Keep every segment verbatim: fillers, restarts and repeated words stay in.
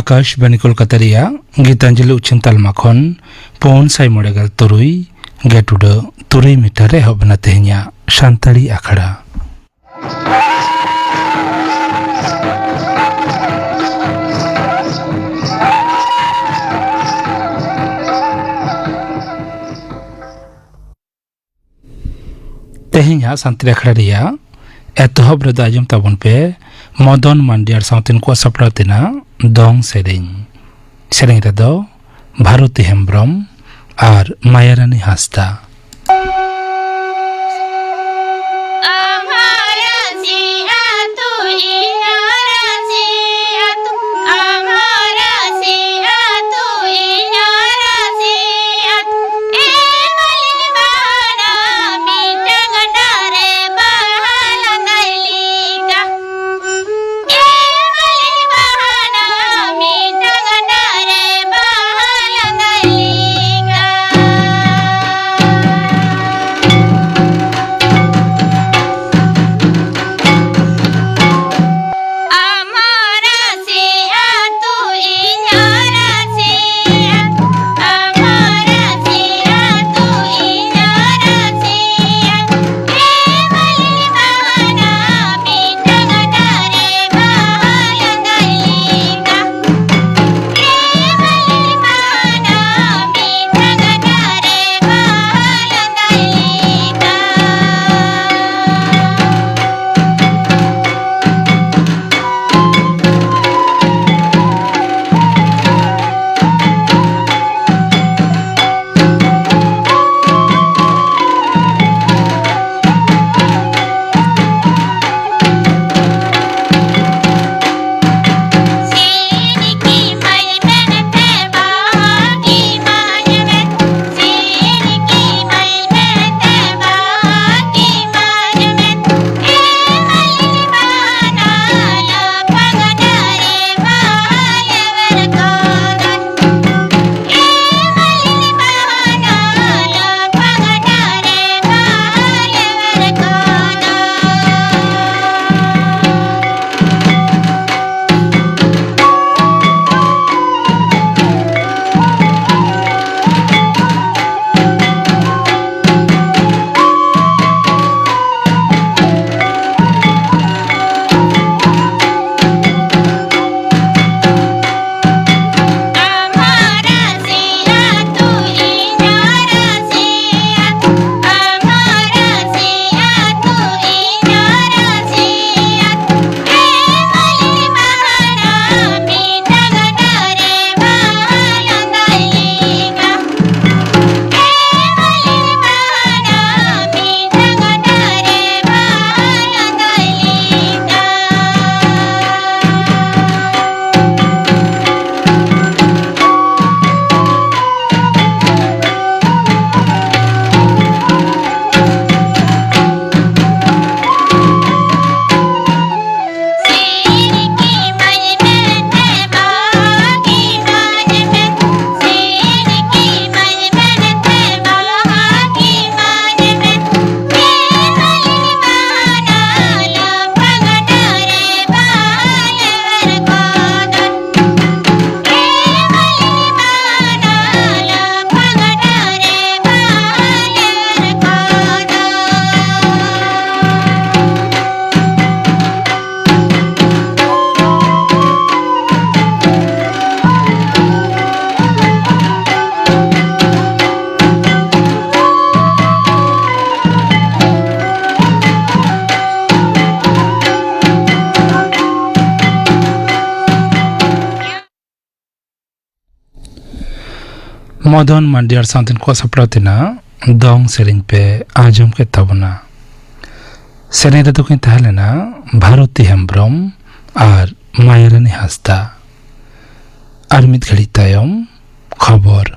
ᱟᱠᱟᱥᱵᱟᱱᱤ ᱠᱳᱞᱠᱟᱛᱟ ᱨᱮᱭᱟᱜ ᱜᱤᱛᱟᱧᱡᱚᱞᱤ ᱩᱪᱷᱟᱹᱱ ᱛᱟᱞᱢᱟ ᱠᱷᱚᱱ ᱯᱩᱱ ᱥᱟᱭ ᱢᱚᱬᱮ ᱜᱮᱞ ᱛᱩᱨᱩᱭ ᱜᱮᱴ ᱩᱰᱟᱹᱜ ᱛᱩᱨᱩᱭ ᱢᱤᱴᱟᱨ ᱨᱮ ᱮᱦᱚᱵ ᱮᱱᱟ ᱛᱮᱦᱮᱧᱟᱜ ᱥᱟᱱᱛᱟᱲᱤ ᱟᱠᱷᱲᱟ᱾ ᱛᱮᱦᱮᱧᱟᱜ ᱥᱟᱱᱛᱟᱲᱤ ᱟᱠᱷᱲᱟ ᱨᱮᱭᱟᱜ ᱮᱛᱚᱦᱚᱵ ᱨᱮᱫᱚ ᱟᱸᱡᱚᱢ ᱛᱟᱵᱚᱱ ᱯᱮ ᱢᱚᱫᱚᱱ ᱢᱟᱱᱰᱤᱭᱟᱨ ᱥᱟᱶᱛᱮ ᱱᱩᱠᱩᱣᱟᱜ ᱥᱟᱯᱲᱟᱣ ᱛᱮᱱᱟᱜ ᱫᱚᱝ ᱥᱮᱨᱮᱧ᱾ ᱥᱮᱨᱮᱧ ᱨᱮᱫᱚ ᱵᱷᱟᱨᱚᱛᱤ ᱦᱮᱢᱵᱽᱨᱚᱢ ᱟᱨ ᱢᱟᱭᱟᱨᱟᱱᱤ ᱦᱟᱸᱥᱫᱟ᱾ ᱢᱚᱫᱚᱱ ᱢᱟᱱᱰᱤᱭᱟᱨ ᱥᱟᱶᱛᱮᱱ ᱠᱚᱣᱟᱜ ᱥᱟᱯᱲᱟᱣ ᱛᱮᱱᱟᱜ ᱫᱚᱝ ᱥᱮᱨᱮᱧ ᱯᱮ ᱟᱸᱡᱚᱢ ᱠᱮᱫ ᱛᱟᱵᱚᱱᱟ᱾ ᱥᱮᱨᱮᱧ ᱨᱮᱫᱚ ᱠᱤᱱ ᱛᱟᱦᱮᱸ ᱞᱮᱱᱟ ᱵᱷᱟᱨᱚᱛᱤ ᱦᱮᱢᱵᱽᱨᱚᱢ ᱟᱨ ᱢᱟᱭᱟᱨᱟᱱᱤ ᱦᱟᱸᱥᱫᱟ᱾ ᱟᱨ ᱢᱤᱫ ᱜᱷᱟᱹᱲᱤᱡ ᱛᱟᱭᱚᱢ ᱠᱷᱚᱵᱚᱨ᱾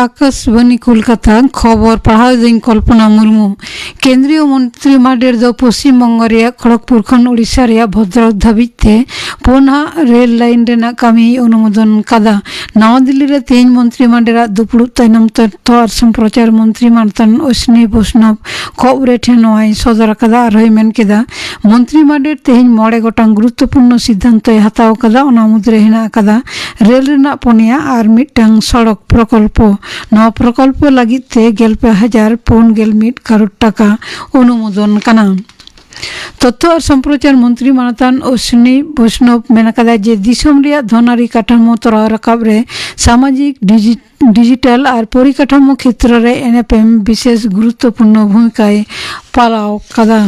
ᱟᱠᱟᱥᱵᱟᱱᱤ ᱠᱳᱞᱠᱟᱛᱟ, ᱠᱷᱚᱵᱚᱨ ᱯᱟᱲᱦᱟᱣ ᱮᱫᱟᱹᱧ ᱠᱚᱞᱯᱚᱱᱟ ᱢᱩᱨᱢᱩ᱾ ᱠᱮᱱᱫᱨᱤᱭᱚ ᱢᱚᱱᱛᱨᱤ ᱢᱟᱰᱮᱨ ᱫᱚ ᱯᱚᱥᱪᱤᱢ ᱵᱚᱝᱜᱚ ᱨᱮᱭᱟᱜ ᱠᱷᱚᱲᱚᱜᱽᱯᱩᱨ ᱠᱷᱚᱱ ᱳᱰᱤᱥᱟ ᱨᱮᱭᱟᱜ ᱵᱷᱚᱫᱨᱚᱠ ᱫᱷᱟᱹᱵᱤᱡ ᱛᱮ ᱯᱩᱱ ᱦᱟᱜ ᱨᱮᱞ ᱞᱟᱭᱤᱱ ᱨᱮᱱᱟᱜ ᱠᱟᱹᱢᱤᱭ ᱚᱱᱩᱢᱳᱫᱚᱱ ᱠᱟᱫᱟ᱾ ᱱᱟᱣᱟ ᱫᱤᱞᱞᱤ ᱨᱮ ᱛᱮᱦᱮᱧ ᱢᱚᱱᱛᱨᱤ ᱢᱟᱰᱮᱨᱟᱜ ᱫᱩᱯᱲᱩᱵ ᱛᱟᱭᱱᱚᱢ ᱛᱚᱛᱛᱷᱚ ᱟᱨ ᱥᱚᱢᱯᱨᱚᱪᱟᱨ ᱢᱚᱱᱛᱨᱤ ᱢᱟᱱᱚᱛᱟᱱ ᱚᱥᱱᱤ ᱵᱳᱥᱱᱚᱵ ᱠᱷᱚᱵᱨᱮ ᱴᱷᱮᱱ ᱱᱚᱣᱟᱭ ᱥᱚᱫᱚᱨ ᱟᱠᱟᱫᱟ᱾ ᱟᱨᱦᱚᱸᱭ ᱢᱮᱱ ᱠᱮᱫᱟ, ᱢᱚᱱᱛᱨᱤ ᱢᱟᱰᱮᱨ ᱛᱮᱦᱮᱧ ᱢᱚᱬᱮ ᱜᱚᱴᱟᱝ ᱜᱩᱨᱩᱛᱛᱚᱯᱩᱨᱱᱚ ᱥᱤᱫᱽᱫᱷᱟᱱᱛᱚᱭ ᱦᱟᱛᱟᱣ ᱟᱠᱟᱫᱟ᱾ ᱚᱱᱟ ᱢᱩᱫᱽᱨᱮ ᱦᱮᱱᱟᱜ ᱟᱠᱟᱫᱟ ᱨᱮᱞ ᱨᱮᱱᱟᱜ ᱯᱩᱱᱭᱟ ᱟᱨ ᱢᱤᱫᱴᱟᱝ ᱥᱚᱲᱚᱠ ᱯᱨᱚᱠᱚᱞᱯᱚ᱾ ᱱᱚᱣᱟ ᱯᱨᱚᱠᱚᱞᱯᱚ ᱞᱟᱹᱜᱤᱫ ᱛᱮ ᱜᱮᱞ ᱯᱮ ᱦᱟᱡᱟᱨ ᱯᱩᱱ ᱜᱮᱞ ᱢᱤᱫ ᱠᱟᱨᱳᱲ ᱴᱟᱠᱟ ᱚᱱᱩᱢᱳᱫᱚᱱ ᱠᱟᱱᱟ᱾ ᱛᱚᱛᱛᱷᱚ ᱟᱨ ᱥᱚᱢᱯᱨᱚᱪᱟᱨ ᱢᱚᱱᱛᱨᱤ ᱢᱟᱱᱚᱛᱟᱱ ᱚᱥᱱᱤ ᱵᱳᱥᱱᱚᱵ ᱢᱮᱱ ᱟᱠᱟᱫᱟ ᱡᱮ ᱫᱤᱥᱚᱢ ᱨᱮᱭᱟᱜ ᱫᱷᱚᱱᱟᱨᱤ ᱠᱟᱴᱷᱟᱢᱳ ᱛᱚᱨᱟᱣ ᱨᱟᱠᱟᱵ ᱨᱮ ᱥᱟᱢᱟᱡᱤᱠ, ᱰᱤᱡᱤ-, ᱰᱤᱡᱤᱴᱟᱞ ᱟᱨ ᱯᱚᱨᱤᱠᱟᱴᱷᱟᱢᱳ ᱠᱷᱮᱛᱨᱚ ᱨᱮ ᱮᱱ ᱮᱯ ᱮᱢ ᱵᱤᱥᱮᱥ ᱜᱩᱨᱩᱛᱛᱚᱯᱩᱨᱱᱚ ᱵᱷᱩᱢᱤᱠᱟᱭ ᱯᱟᱞᱟᱣ ᱟᱠᱟᱫᱟ᱾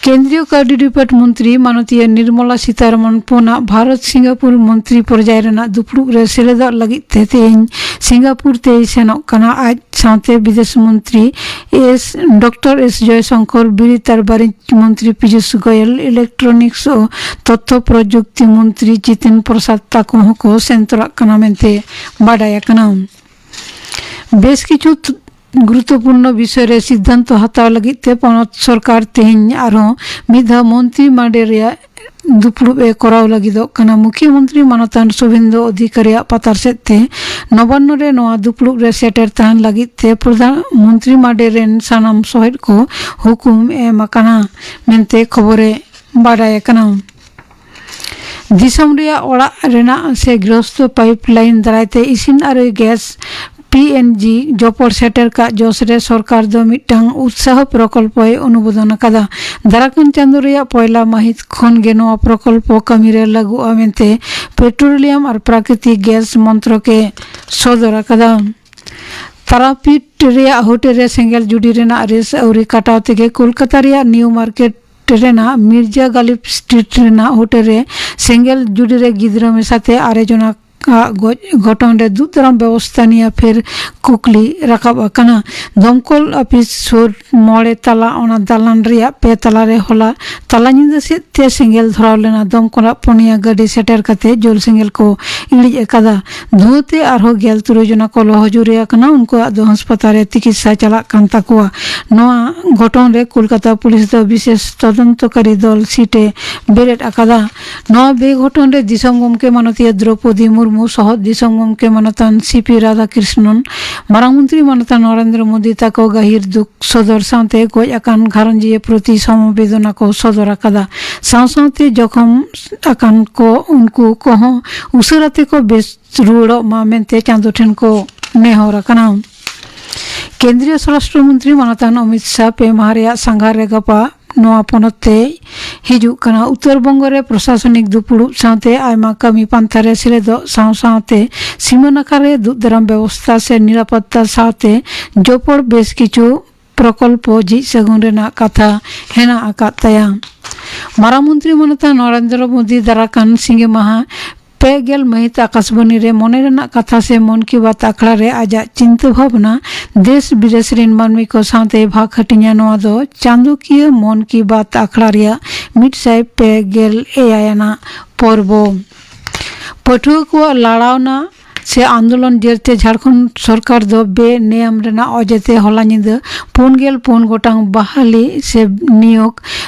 ᱠᱮᱱᱫᱨᱤᱭᱚ ᱠᱟᱹᱣᱰᱤ ᱨᱤᱯᱳᱨᱴ ᱢᱚᱱᱛᱨᱤ ᱢᱟᱱᱚᱛᱤᱭᱟᱹ ᱱᱤᱨᱢᱚᱞᱟ ᱥᱤᱛᱟᱨᱚᱢᱚᱱ ᱯᱩᱱᱟᱜ ᱵᱷᱟᱨᱚᱛ ᱥᱤᱝᱜᱟᱯᱩᱨ ᱢᱚᱱᱛᱨᱤ ᱯᱚᱨᱡᱟᱭ ᱨᱮᱱᱟᱜ ᱫᱩᱯᱲᱩᱵ ᱨᱮ ᱥᱮᱞᱮᱫᱚᱜ ᱞᱟᱹᱜᱤᱫ ᱛᱮ ᱛᱮᱦᱮᱧ ᱥᱤᱝᱜᱟᱯᱩᱨ ᱛᱮᱭ ᱥᱮᱱᱚᱜ ᱠᱟᱱᱟ᱾ ᱟᱡ ᱥᱟᱶᱛᱮ ᱵᱤᱫᱮᱥ ᱢᱚᱱᱛᱨᱤ ᱮᱥ, ᱰᱚᱠᱴᱚᱨ ᱮᱥ ᱡᱚᱭᱥᱚᱝᱠᱚᱨ, ᱵᱤᱨᱤᱫ ᱟᱨ ᱵᱟᱹᱱᱤᱡᱽ ᱢᱚᱱᱛᱨᱤ ᱯᱤᱭᱩᱥ ᱜᱳᱭᱮᱞ, ᱤᱞᱮᱠᱴᱨᱚᱱᱤᱠᱥ ᱳ ᱛᱚᱛᱛᱷᱚ ᱯᱨᱚᱡᱩᱠᱛᱤ ᱢᱚᱱᱛᱨᱤ ᱡᱤᱛᱮᱱ ᱯᱨᱚᱥᱟᱫᱽ ᱛᱟᱠᱚ ᱦᱚᱸᱠᱚ ᱥᱮᱱ ᱛᱚᱨᱟᱜ ᱠᱟᱱᱟ ᱢᱮᱱᱛᱮ ᱵᱟᱰᱟᱭ ᱟᱠᱟᱱᱟ᱾ ᱵᱮᱥ ᱠᱤᱪᱷᱩ ᱛ-, ᱜᱩᱨᱩᱛᱛᱚᱯᱩᱨᱱᱚ ᱵᱤᱥᱚᱭ ᱨᱮ ᱥᱤᱫᱽᱫᱷᱟᱱᱛᱚ ᱦᱟᱛᱟᱣ ᱞᱟᱹᱜᱤᱫ ᱛᱮ ᱯᱚᱱᱚᱛ ᱥᱚᱨᱠᱟᱨ ᱛᱮᱦᱮᱧ ᱟᱨᱦᱚᱸ ᱢᱤᱫ ᱫᱷᱟᱣ ᱢᱚᱱᱛᱨᱤ ᱢᱟᱰᱮᱨ ᱨᱮᱭᱟᱜ ᱫᱩᱯᱲᱩᱵ ᱮ ᱠᱚᱨᱟᱣ ᱞᱟᱹᱜᱤᱫᱚᱜ ᱠᱟᱱᱟ᱾ ᱢᱩᱠᱷᱭᱚ ᱢᱚᱱᱛᱨᱤ ᱢᱟᱱᱚᱛᱟᱱ ᱥᱩᱵᱷᱮᱱᱫᱩ ᱚᱫᱷᱤᱠᱟᱨᱤᱭᱟᱜ ᱯᱟᱛᱟᱨ ᱥᱮᱫ ᱛᱮ ᱱᱚᱵᱟᱱᱱᱚ ᱨᱮ ᱱᱚᱣᱟ ᱫᱩᱯᱲᱩᱵ ᱨᱮ ᱥᱮᱴᱮᱨ ᱛᱟᱦᱮᱱ ᱞᱟᱹᱜᱤᱫ ᱛᱮ ᱯᱨᱚᱫᱷᱟᱱ ᱢᱚᱱᱛᱨᱤ ᱢᱟᱰᱮᱨ ᱨᱮᱱ ᱥᱟᱱᱟᱢ ᱥᱚᱦᱮᱫ ᱠᱚ ᱦᱩᱠᱩᱢ ᱮᱢ ᱟᱠᱟᱱᱟ ᱢᱮᱱᱛᱮ ᱠᱷᱚᱵᱚᱨᱮ ᱵᱟᱰᱟᱭ ᱟᱠᱟᱱᱟ᱾ ᱫᱤᱥᱚᱢ ᱨᱮᱭᱟᱜ ᱚᱲᱟᱜ ᱨᱮᱱᱟᱜ ᱥᱮ ᱜᱨᱤᱦᱚᱥᱛᱷᱚ ᱯᱟᱭᱤᱯ ᱞᱟᱭᱤᱱ ᱫᱟᱨᱟᱭ ᱛᱮ ᱤᱥᱤᱱ ᱟᱨ ᱜᱮᱥ, ᱯᱤ ᱮᱱ ᱡᱤ, ᱡᱚᱯᱚᱲ ᱥᱮᱴᱮᱨ ᱠᱟᱜ ᱡᱚᱥ ᱨᱮ ᱥᱚᱨᱠᱟᱨ ᱫᱚ ᱢᱤᱫᱴᱟᱝ ᱩᱛᱥᱟᱦᱚ ᱯᱨᱚᱠᱚᱞᱯᱚᱭ ᱚᱱᱩᱢᱳᱫᱚᱱ ᱟᱠᱟᱫᱟ᱾ ᱫᱟᱨᱟᱠᱟᱱ ᱪᱟᱸᱫᱳ ᱨᱮᱭᱟᱜ ᱯᱚᱭᱞᱟ ᱢᱟᱹᱦᱤᱛ ᱠᱷᱚᱱ ᱜᱮ ᱱᱚᱣᱟ ᱯᱨᱚᱠᱚᱞᱯᱚ ᱠᱟᱹᱢᱤ ᱨᱮ ᱞᱟᱹᱜᱩᱜᱼᱟ ᱢᱮᱱᱛᱮ ᱯᱮᱴᱨᱳᱞᱤᱭᱟᱢ ᱟᱨ ᱯᱨᱟᱠᱨᱤᱛᱤᱠ ᱜᱮᱥ ᱢᱚᱱᱛᱨᱚᱠ ᱮ ᱥᱚᱫᱚᱨ ᱟᱠᱟᱫᱟ᱾ ᱛᱟᱨᱟᱯᱤᱴ ᱨᱮᱭᱟᱜ ᱦᱳᱴᱮᱞ ᱨᱮ ᱥᱮᱸᱜᱮᱞ ᱡᱩᱰᱤ ᱨᱮᱱᱟᱜ ᱨᱮᱥ ᱟᱹᱣᱨᱤ ᱠᱟᱴᱟᱣ ᱛᱮᱜᱮ ᱠᱳᱞᱠᱟᱛᱟ ᱨᱮᱭᱟᱜ ᱱᱤᱭᱩ ᱢᱟᱨᱠᱮᱴ ᱨᱮᱱᱟᱜ ᱢᱤᱨᱡᱟ ᱜᱟᱞᱤᱵ ᱥᱴᱨᱤᱴ ᱨᱮᱱᱟᱜ ᱦᱳᱴᱮᱞ ᱨᱮ ᱥᱮᱸᱜᱮᱞ ᱡᱩᱰᱤ ᱨᱮ ᱜᱤᱫᱽᱨᱟᱹ ᱢᱮᱥᱟᱛᱮ ᱟᱨᱮ ᱡᱚᱱᱟ ᱟᱜ ᱜᱚᱡ ᱜᱷᱚᱴᱚᱱ ᱨᱮ ᱫᱩᱜ ᱫᱟᱨᱟᱢ ᱵᱮᱵᱚᱥᱛᱟ ᱱᱤᱭᱮ ᱯᱷᱮᱨ ᱠᱩᱠᱞᱤ ᱨᱟᱠᱟᱵ ᱟᱠᱟᱱᱟ᱾ ᱫᱚᱢᱠᱚᱞ ᱟᱹᱯᱤᱥ ᱥᱩᱨ ᱢᱚᱬᱮ ᱛᱟᱞᱟ ᱚᱱᱟ ᱫᱟᱞᱟᱱ ᱨᱮᱭᱟᱜ ᱯᱮ ᱛᱟᱞᱟ ᱨᱮ ᱦᱚᱞᱟ ᱛᱟᱞᱟ ᱧᱤᱫᱟᱹ ᱥᱮᱫ ᱛᱮ ᱥᱮᱸᱜᱮᱞ ᱫᱷᱚᱨᱟᱣ ᱞᱮᱱᱟ᱾ ᱫᱚᱢᱠᱚᱞᱟᱜ ᱯᱩᱱᱭᱟ ᱜᱟᱹᱰᱤ ᱥᱮᱴᱮᱨ ᱠᱟᱛᱮ ᱡᱳᱞ ᱥᱮᱸᱜᱮᱞ ᱠᱚ ᱤᱬᱤᱡ ᱟᱠᱟᱫᱟ᱾ ᱫᱷᱩᱣᱟᱹ ᱛᱮ ᱟᱨᱦᱚᱸ ᱜᱮᱞ ᱛᱩᱨᱩᱭ ᱡᱚᱱᱟ ᱠᱚ ᱞᱚᱦᱚᱡᱩᱨᱤ ᱟᱠᱟᱱᱟ᱾ ᱩᱱᱠᱩᱣᱟᱜ ᱫᱚ ᱦᱟᱥᱯᱟᱛᱟᱞ ᱨᱮ ᱛᱤᱠᱤᱛᱥᱟ ᱪᱟᱞᱟᱜ ᱠᱟᱱ ᱛᱟᱠᱚᱣᱟ᱾ ᱱᱚᱣᱟ ᱜᱷᱚᱴᱚᱱ ᱨᱮ ᱠᱳᱞᱠᱟᱛᱟ ᱯᱩᱞᱤᱥ ᱫᱚ ᱵᱤᱥᱮᱥ ᱛᱚᱫᱚᱱᱛᱚᱠᱟᱨᱤ ᱫᱚᱞ ᱥᱤᱴ ᱮ ᱵᱮᱨᱮᱫ ᱟᱠᱟᱫᱟ᱾ ᱱᱚᱣᱟ ᱵᱮᱜᱷᱚᱴᱚᱱ ᱨᱮ ᱫᱤᱥᱚᱢ ᱜᱚᱢᱠᱮ ᱢᱟᱱᱚᱛᱤᱭᱟᱹ ᱫᱨᱚᱯᱚᱫᱤ ᱢᱩᱨᱢᱩ ᱥᱚᱦᱚᱫ ᱫᱤᱥᱚᱢ ᱜᱚᱢᱠᱮ ᱢᱟᱱᱚᱛᱟᱱ ᱥᱤ ᱯᱤ ᱨᱟᱫᱷᱟᱠᱨᱤᱥᱱᱚᱱ, ᱢᱟᱨᱟᱝ ᱢᱚᱱᱛᱨᱤ ᱢᱟᱱᱚᱛᱟᱱ ᱱᱚᱨᱮᱱᱫᱨᱚ ᱢᱳᱫᱤ ᱛᱟᱠᱚ ᱜᱟᱹᱦᱤᱨ ᱫᱩᱠ ᱥᱚᱫᱚᱨ ᱥᱟᱶᱛᱮ ᱜᱚᱡ ᱟᱠᱟᱱ ᱜᱷᱟᱨᱚᱸᱡᱤᱭᱟᱹ ᱯᱨᱚᱛᱤ ᱥᱚᱢᱚᱵᱮᱫᱚᱱᱟ ᱠᱚ ᱥᱚᱫᱚᱨ ᱟᱠᱟᱫᱟ᱾ ᱥᱟᱶ ᱥᱟᱶᱛᱮ ᱡᱚᱠᱷᱚᱢ ᱟᱠᱟᱱ ᱠᱚ ᱩᱱᱠᱩ ᱠᱚᱦᱚᱸ ᱩᱥᱟᱹᱨᱟ ᱛᱮᱠᱚ ᱵᱮᱥ ᱨᱩᱣᱟᱹᱲᱚᱜ ᱢᱟ ᱢᱮᱱᱛᱮ ᱪᱟᱸᱫᱚ ᱴᱷᱮᱱ ᱠᱚ ᱱᱮᱦᱚᱨ ᱟᱠᱟᱱᱟ᱾ ᱠᱮᱱᱫᱨᱤᱭᱚ ᱥᱚᱨᱟᱥᱴᱨᱚ ᱢᱚᱱᱛᱨᱤ ᱢᱟᱱᱚᱛᱟᱱ ᱚᱢᱤᱛ ᱥᱟᱦ ᱯᱮ ᱢᱟᱦᱟ ᱨᱮᱭᱟᱜ ᱥᱟᱸᱜᱷᱟᱨ ᱨᱮ ᱜᱟᱯᱟ ᱱᱚᱣᱟ ᱯᱚᱱᱚᱛ ᱛᱮ ᱦᱤᱡᱩᱜ ᱠᱟᱱᱟ᱾ ᱩᱛᱛᱚᱨ ᱵᱚᱝᱜᱚ ᱨᱮ ᱯᱨᱚᱥᱟᱥᱚᱱᱤᱠ ᱫᱩᱯᱩᱲᱩᱵ ᱥᱟᱶᱛᱮ ᱟᱭᱢᱟ ᱠᱟᱹᱢᱤ ᱯᱟᱱᱛᱷᱟ ᱨᱮ ᱥᱮᱞᱮᱫᱚᱜ ᱥᱟᱶ ᱥᱟᱶᱛᱮ ᱥᱤᱢᱟᱹ ᱱᱟᱠᱷᱟ ᱨᱮ ᱫᱩᱜ ᱫᱟᱨᱟᱢ ᱵᱮᱵᱚᱥᱛᱷᱟ ᱥᱮ ᱱᱤᱨᱟᱯᱚᱛᱛᱟ ᱥᱟᱶᱛᱮ ᱡᱚᱯᱚᱲ ᱵᱮᱥ ᱠᱤᱪᱷᱩ ᱯᱨᱚᱠᱚᱞᱯᱚ ᱡᱷᱤᱡ ᱥᱟᱹᱜᱩᱱ ᱨᱮᱱᱟᱜ ᱠᱟᱛᱷᱟ ᱦᱮᱱᱟᱜ ᱟᱠᱟᱫ ᱛᱟᱭᱟ᱾ ᱢᱟᱨᱟᱝ ᱢᱚᱱᱛᱨᱤ ᱢᱟᱱᱚᱛᱟᱱ ᱱᱚᱨᱮᱱᱫᱨᱚ ᱢᱳᱫᱤ ᱫᱟᱨᱟᱠᱟᱱ ᱥᱤᱸᱜᱮ ᱢᱟᱦᱟ ᱯᱮ ᱜᱮᱞ ᱢᱟᱹᱦᱤᱛ ᱟᱠᱟᱥᱵᱟᱱᱤ ᱨᱮ ᱢᱚᱱᱮ ᱨᱮᱱᱟᱜ ᱠᱟᱛᱷᱟ ᱥᱮ ᱢᱚᱱ ᱠᱤ ᱵᱟᱛ ᱟᱠᱷᱲᱟ ᱨᱮ ᱟᱡᱟᱜ ᱪᱤᱱᱛᱟᱹ ᱵᱷᱟᱵᱽᱱᱟ ᱫᱮᱥ ᱵᱤᱫᱮᱥ ᱨᱮᱱ ᱢᱟᱹᱱᱢᱤ ᱠᱚ ᱥᱟᱶᱛᱮ ᱵᱷᱟᱜᱽ ᱦᱟᱹᱴᱤᱧᱟ᱾ ᱱᱚᱣᱟ ᱫᱚ ᱪᱟᱸᱫᱚᱠᱤᱭᱟᱹ ᱢᱚᱱ ᱠᱤ ᱵᱟᱛ ᱟᱠᱷᱲᱟ ᱨᱮᱭᱟᱜ ᱢᱤᱫ ᱥᱟᱭ ᱯᱮ ᱜᱮᱞ ᱮᱭᱟᱭ ᱟᱱᱟᱜ ᱯᱚᱨᱵᱚ᱾ ᱯᱟᱹᱴᱷᱩᱣᱟᱹ ᱠᱚᱣᱟᱜ ᱞᱟᱲᱟᱣᱱᱟ ᱥᱮ ᱟᱱᱫᱳᱞᱚᱱ ᱡᱮᱨᱛᱮ ᱡᱷᱟᱲᱠᱷᱚᱸᱰ ᱥᱚᱨᱠᱟᱨ ᱫᱚ ᱵᱮᱱᱮᱭᱟᱢ ᱨᱮᱱᱟᱜ ᱚᱡᱮᱛᱮ ᱦᱚᱞᱟ ᱧᱤᱫᱟᱹ ᱯᱩᱱ ᱜᱮᱞ ᱯᱩᱱ ᱜᱚᱴᱟᱝ ᱵᱟᱦᱟᱞᱤ ᱥᱮ ᱱᱤᱭᱳᱜᱽ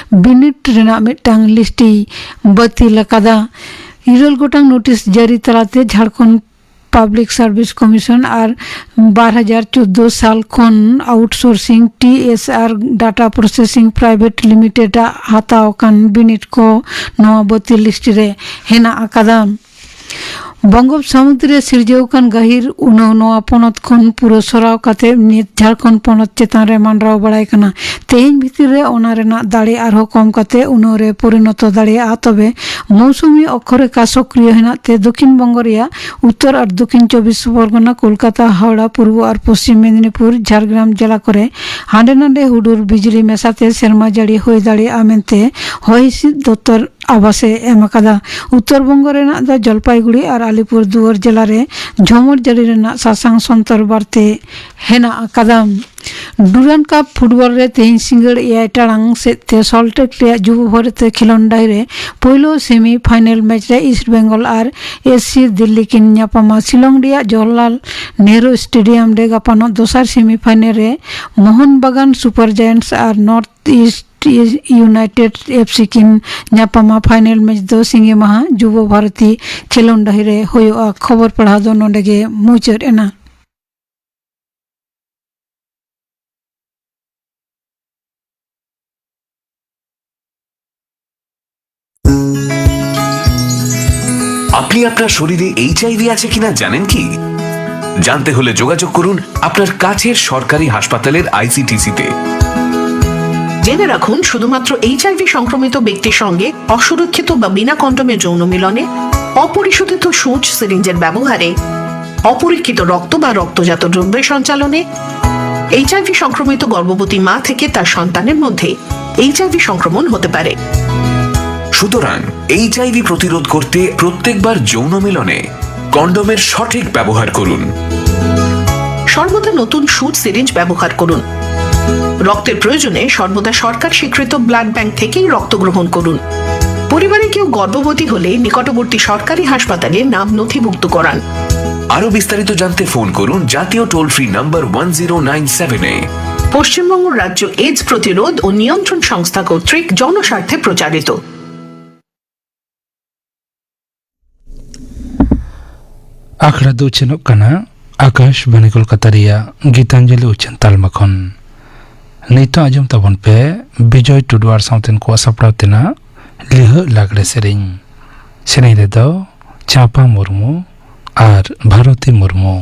ᱵᱤᱱᱤᱰ ᱨᱮᱱᱟᱜ ᱢᱤᱫᱴᱟᱝ ᱞᱤᱥᱴ ᱮ ᱵᱟᱹᱛᱤᱞ ᱟᱠᱟᱫᱟ᱾ ᱤᱨᱟᱹᱞ ᱜᱚᱴᱟᱝ ᱱᱳᱴᱤᱥ ᱡᱟᱹᱨᱤ ᱛᱟᱞᱟᱛᱮ ᱡᱷᱟᱲᱠᱷᱚᱸᱰ ᱯᱟᱵᱽᱞᱤᱠ ᱥᱟᱨᱵᱷᱤᱥ ᱠᱚᱢᱤᱥᱚᱱ ᱟᱨ ᱵᱟᱨ ᱦᱟᱡᱟᱨ ᱪᱳᱫᱽᱫᱳ ᱥᱟᱞ ᱠᱷᱚᱱ ᱟᱣᱩᱴᱥᱳᱨᱥᱤᱝ ᱴᱤ ᱮᱥ ᱟᱨ ᱰᱟᱴᱟ ᱯᱨᱚᱥᱮᱥᱤᱝ ᱯᱨᱟᱭᱵᱷᱮᱴ ᱞᱤᱢᱤᱴᱮᱰ ᱟᱜ ᱦᱟᱛᱟᱣ ᱟᱠᱟᱱ ᱵᱤᱱᱤᱰ ᱠᱚ ᱱᱚᱣᱟ ᱵᱟᱹᱛᱤᱞ ᱞᱤᱥᱴ ᱨᱮ ᱦᱮᱱᱟᱜ ᱟᱠᱟᱫᱟ᱾ ᱵᱚᱝᱜᱳᱯ ᱥᱟᱹᱢᱩᱫᱽ ᱨᱮ ᱥᱤᱨᱡᱟᱹᱣ ᱟᱠᱟᱱ ᱜᱟᱹᱦᱤᱨ ᱩᱱᱟᱹᱣ ᱱᱚᱣᱟ ᱯᱚᱱᱚᱛ ᱠᱷᱚᱱ ᱯᱩᱨᱟᱹ ᱥᱚᱨᱟᱣ ᱠᱟᱛᱮ ᱱᱤᱛ ᱡᱷᱟᱲᱠᱷᱚᱸᱰ ᱯᱚᱱᱚᱛ ᱪᱮᱛᱟᱱ ᱨᱮ ᱢᱟᱱᱰᱨᱟᱣ ᱵᱟᱲᱟᱭ ᱠᱟᱱᱟ᱾ ᱛᱮᱦᱮᱧ ᱵᱷᱤᱛᱤᱨ ᱨᱮ ᱚᱱᱟ ᱨᱮᱱᱟᱜ ᱫᱟᱲᱮ ᱟᱨᱦᱚᱸ ᱠᱚᱢ ᱠᱟᱛᱮ ᱩᱱᱟᱹᱣ ᱨᱮ ᱯᱚᱨᱤᱱᱚᱛᱚ ᱫᱟᱲᱮᱭᱟᱜᱼᱟ᱾ ᱛᱚᱵᱮ ᱢᱳᱣᱥᱩᱢᱤ ᱚᱠᱠᱷᱚᱨᱮᱠᱷᱟ ᱥᱚᱠᱨᱤᱭᱚ ᱦᱮᱱᱟᱜ ᱛᱮ ᱫᱚᱠᱷᱤᱱ ᱵᱚᱝᱜᱚ ᱨᱮᱭᱟᱜ ᱩᱛᱛᱚᱨ ᱟᱨ ᱫᱚᱠᱷᱤᱱ ᱪᱚᱵᱵᱤᱥ ᱯᱚᱨᱜᱚᱱᱟ, ᱠᱳᱞᱠᱟᱛᱟ, ᱦᱟᱣᱲᱟ, ᱯᱩᱨᱵᱚ ᱟᱨ ᱯᱚᱥᱪᱤᱢ ᱢᱮᱫᱤᱱᱤᱯᱩᱨ, ᱡᱷᱟᱲᱜᱨᱟᱢ ᱡᱮᱞᱟ ᱠᱚᱨᱮ ᱦᱟᱸᱰᱮ ᱱᱟᱰᱮ ᱦᱩᱰᱩᱨ ᱵᱤᱡᱽᱞᱤ ᱢᱮᱥᱟᱛᱮ ᱥᱮᱨᱢᱟ ᱡᱟᱹᱲᱤ ᱦᱩᱭ ᱫᱟᱲᱮᱭᱟᱜᱼᱟ ᱢᱮᱱᱛᱮ ᱦᱚᱭ ᱦᱤᱸᱥᱤᱫ ᱫᱚᱯᱛᱚᱨ ᱟᱵᱷᱟᱥ ᱮ ᱮᱢ ᱟᱠᱟᱫᱟ᱾ ᱩᱛᱛᱚᱨ ᱵᱚᱝᱜᱚ ᱨᱮᱱᱟᱜ ᱫᱚ ᱡᱚᱞᱯᱟᱭᱜᱩᱲᱤ ᱟᱨ ᱟᱞᱤᱯᱩᱨ ᱫᱩᱣᱟᱨ ᱡᱮᱞᱟ ᱨᱮ ᱡᱷᱚᱢᱚᱨ ᱡᱟᱹᱲᱤ ᱨᱮᱱᱟᱜ ᱥᱟᱥᱟᱝ ᱥᱚᱱᱛᱚᱨ ᱵᱟᱨᱛᱮ ᱦᱮᱱᱟᱜ ᱟᱠᱟᱫᱟ᱾ ᱰᱩᱨᱟᱱᱰ ᱠᱟᱯ ᱯᱷᱩᱴᱵᱚᱞ ᱨᱮ ᱛᱮᱦᱮᱧ ᱥᱤᱸᱜᱟᱹᱲ ᱮᱭᱟᱭ ᱴᱟᱲᱟᱝ ᱥᱮᱫ ᱛᱮ ᱥᱚᱞᱴᱮᱠ ᱨᱮᱭᱟᱜ ᱡᱩᱵᱚ ᱵᱷᱟᱨᱚᱛᱤ ᱠᱷᱮᱞᱳᱱᱰ ᱰᱟᱹᱦᱤ ᱨᱮ ᱯᱳᱭᱞᱳ ᱥᱮᱢᱤ ᱯᱷᱟᱭᱱᱮᱞ ᱢᱮᱪ ᱨᱮ ᱤᱥᱴ ᱵᱮᱝᱜᱚᱞ ᱟᱨ ᱮᱥ ᱥᱤ ᱫᱤᱞᱞᱤ ᱠᱤᱱ ᱧᱟᱯᱟᱢᱟ᱾ ᱥᱤᱞᱚᱝ ᱨᱮᱭᱟᱜ ᱡᱚᱣᱟᱦᱚᱨᱞᱟᱞ ᱱᱮᱦᱨᱩ ᱥᱴᱮᱰᱤᱭᱟᱢ ᱨᱮ ᱜᱟᱯᱟᱱᱚᱜ ᱫᱚᱥᱟᱨ ᱥᱮᱢᱤ ᱯᱷᱟᱭᱱᱮᱞ ᱨᱮ ᱢᱳᱦᱚᱱ ᱵᱟᱜᱟᱱ ᱥᱩᱯᱟᱨ ᱡᱟᱭᱮᱱᱴᱥ ᱟᱨ north east united F C ᱠᱤᱱ ᱧᱟᱯᱟᱢᱟ᱾ ᱯᱷᱟᱭᱱᱮᱞ ᱢᱮᱪ ᱫᱚ ᱥᱤᱸᱜᱮ ᱢᱟᱦᱟ ᱡᱩᱵᱚ ᱵᱷᱟᱨᱚᱛᱤ ᱠᱷᱮᱞᱳᱱᱰ ᱰᱟᱹᱦᱤ ᱨᱮ ᱦᱩᱭᱩᱜᱼᱟ᱾ ᱠᱷᱚᱵᱚᱨ ᱯᱟᱲᱦᱟᱣ ᱫᱚ ᱱᱚᱰᱮ ᱜᱮ ᱢᱩᱪᱟᱹᱫ ᱮᱱᱟ᱾ আপনি আপনার শরীরে এইচআইভি আছে কিনা জানেন কি? জানতে হলে যোগাযোগ করুন আপনার কাছের সরকারি হাসপাতালের আইসিটিসিতে। জেনে রাখুন, শুধুমাত্র এইচআইভি সংক্রমিত ব্যক্তির সঙ্গে অসুরক্ষিত বা বিনা কন্ডোমে যৌন মিলনে, অপরিশোধিত সূচ সিরিঞ্জের ব্যবহারে, অপরীক্ষিত রক্ত বা রক্তজাত দ্রব্যের সঞ্চালনে, এইচআইভি সংক্রমিত গর্ভবতী মা থেকে তার সন্তানের মধ্যে এইচআইভি সংক্রমণ হতে পারে। সুতরাং এইচআইভি প্রতিরোধ করতে প্রত্যেকবার যৌন মিলনে কন্ডোমের সঠিক ব্যবহার করুন। সর্বদা নতুন সূচ সিরিঞ্জ ব্যবহার করুন। রক্তের প্রয়োজনে সর্বদা সরকার স্বীকৃত ব্লাড ব্যাংক থেকেই রক্ত গ্রহণ করুন। পরিবারে কেউ গর্ভবতী হলে নিকটবর্তী সরকারি হাসপাতালে নাম নথিভুক্ত করান। আরও বিস্তারিত জানতে ফোন করুন জাতীয় toll free number one zero nine seven এ। পশ্চিমবঙ্গ রাজ্য এইডস প্রতিরোধ ও নিয়ন্ত্রণ সংস্থা কর্তৃক জনস্বার্থে প্রচারিত। ᱟᱠᱷᱲᱟ ᱫᱚ ᱩᱪᱷᱟᱹᱱᱚᱜ ᱠᱟᱱᱟ ᱟᱠᱟᱥᱵᱟᱱᱤ ᱠᱳᱞᱠᱟᱛᱟ ᱨᱮᱭᱟᱜ ᱜᱤᱛᱟᱧᱡᱚᱞᱤ ᱩᱪᱷᱟᱹᱱ ᱛᱟᱞᱢᱟ ᱠᱷᱚᱱ᱾ ᱱᱤᱛᱚᱜ ᱟᱸᱡᱚᱢ ᱛᱟᱵᱚᱱ ᱯᱮ ᱵᱤᱡᱚᱭ ᱴᱩᱰᱩ ᱟᱨ ᱥᱟᱶᱛᱮᱱ ᱠᱚᱣᱟᱜ ᱥᱟᱯᱲᱟᱣ ᱛᱮᱱᱟᱜ ᱞᱤᱦᱟᱹᱜ ᱞᱟᱜᱽᱲᱮ ᱥᱮᱨᱮᱧ᱾ ᱥᱮᱨᱮᱧ ᱨᱮᱫᱚ ᱪᱟᱸᱯᱟ ᱢᱩᱨᱢᱩ ᱟᱨ ᱵᱷᱟᱨᱚᱛᱤ ᱢᱩᱨᱢᱩ᱾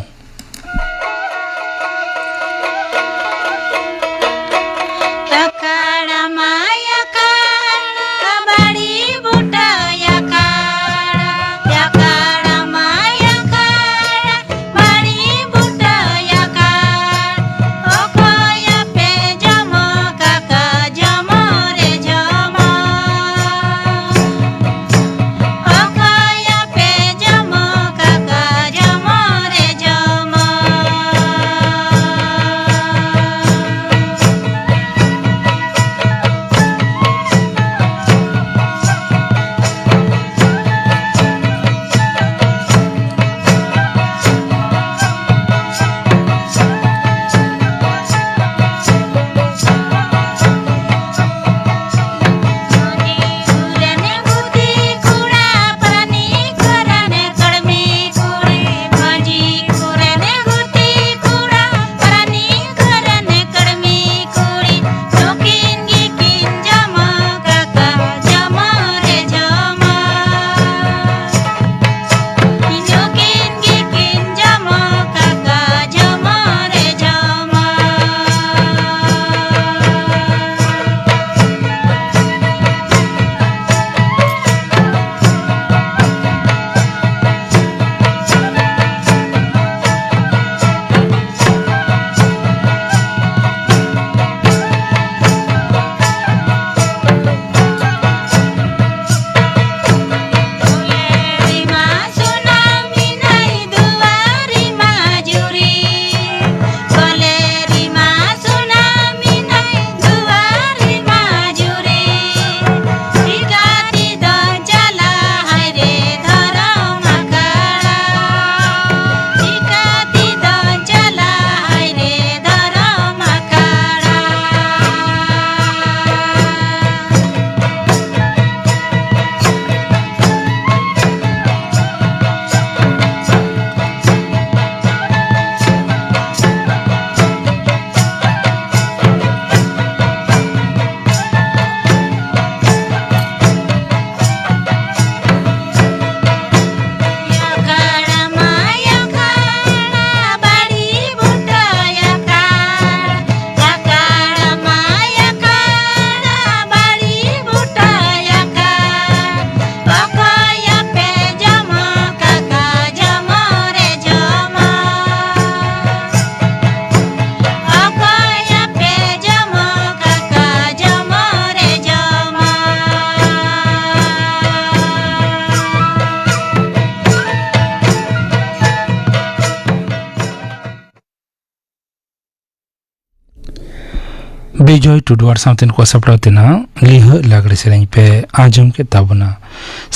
ᱵᱤᱡᱚᱭ ᱴᱩᱰᱩ ᱟᱨ ᱥᱟᱶᱛᱮᱱ ᱠᱚ ᱥᱟᱯᱲᱟᱣ ᱛᱮᱱᱟᱜ ᱞᱤᱦᱟᱹᱜ ᱞᱟᱜᱽᱲᱮ ᱥᱮᱨᱮᱧ ᱯᱮ ᱟᱸᱡᱚᱢ ᱠᱮᱫ ᱛᱟᱵᱚᱱᱟ᱾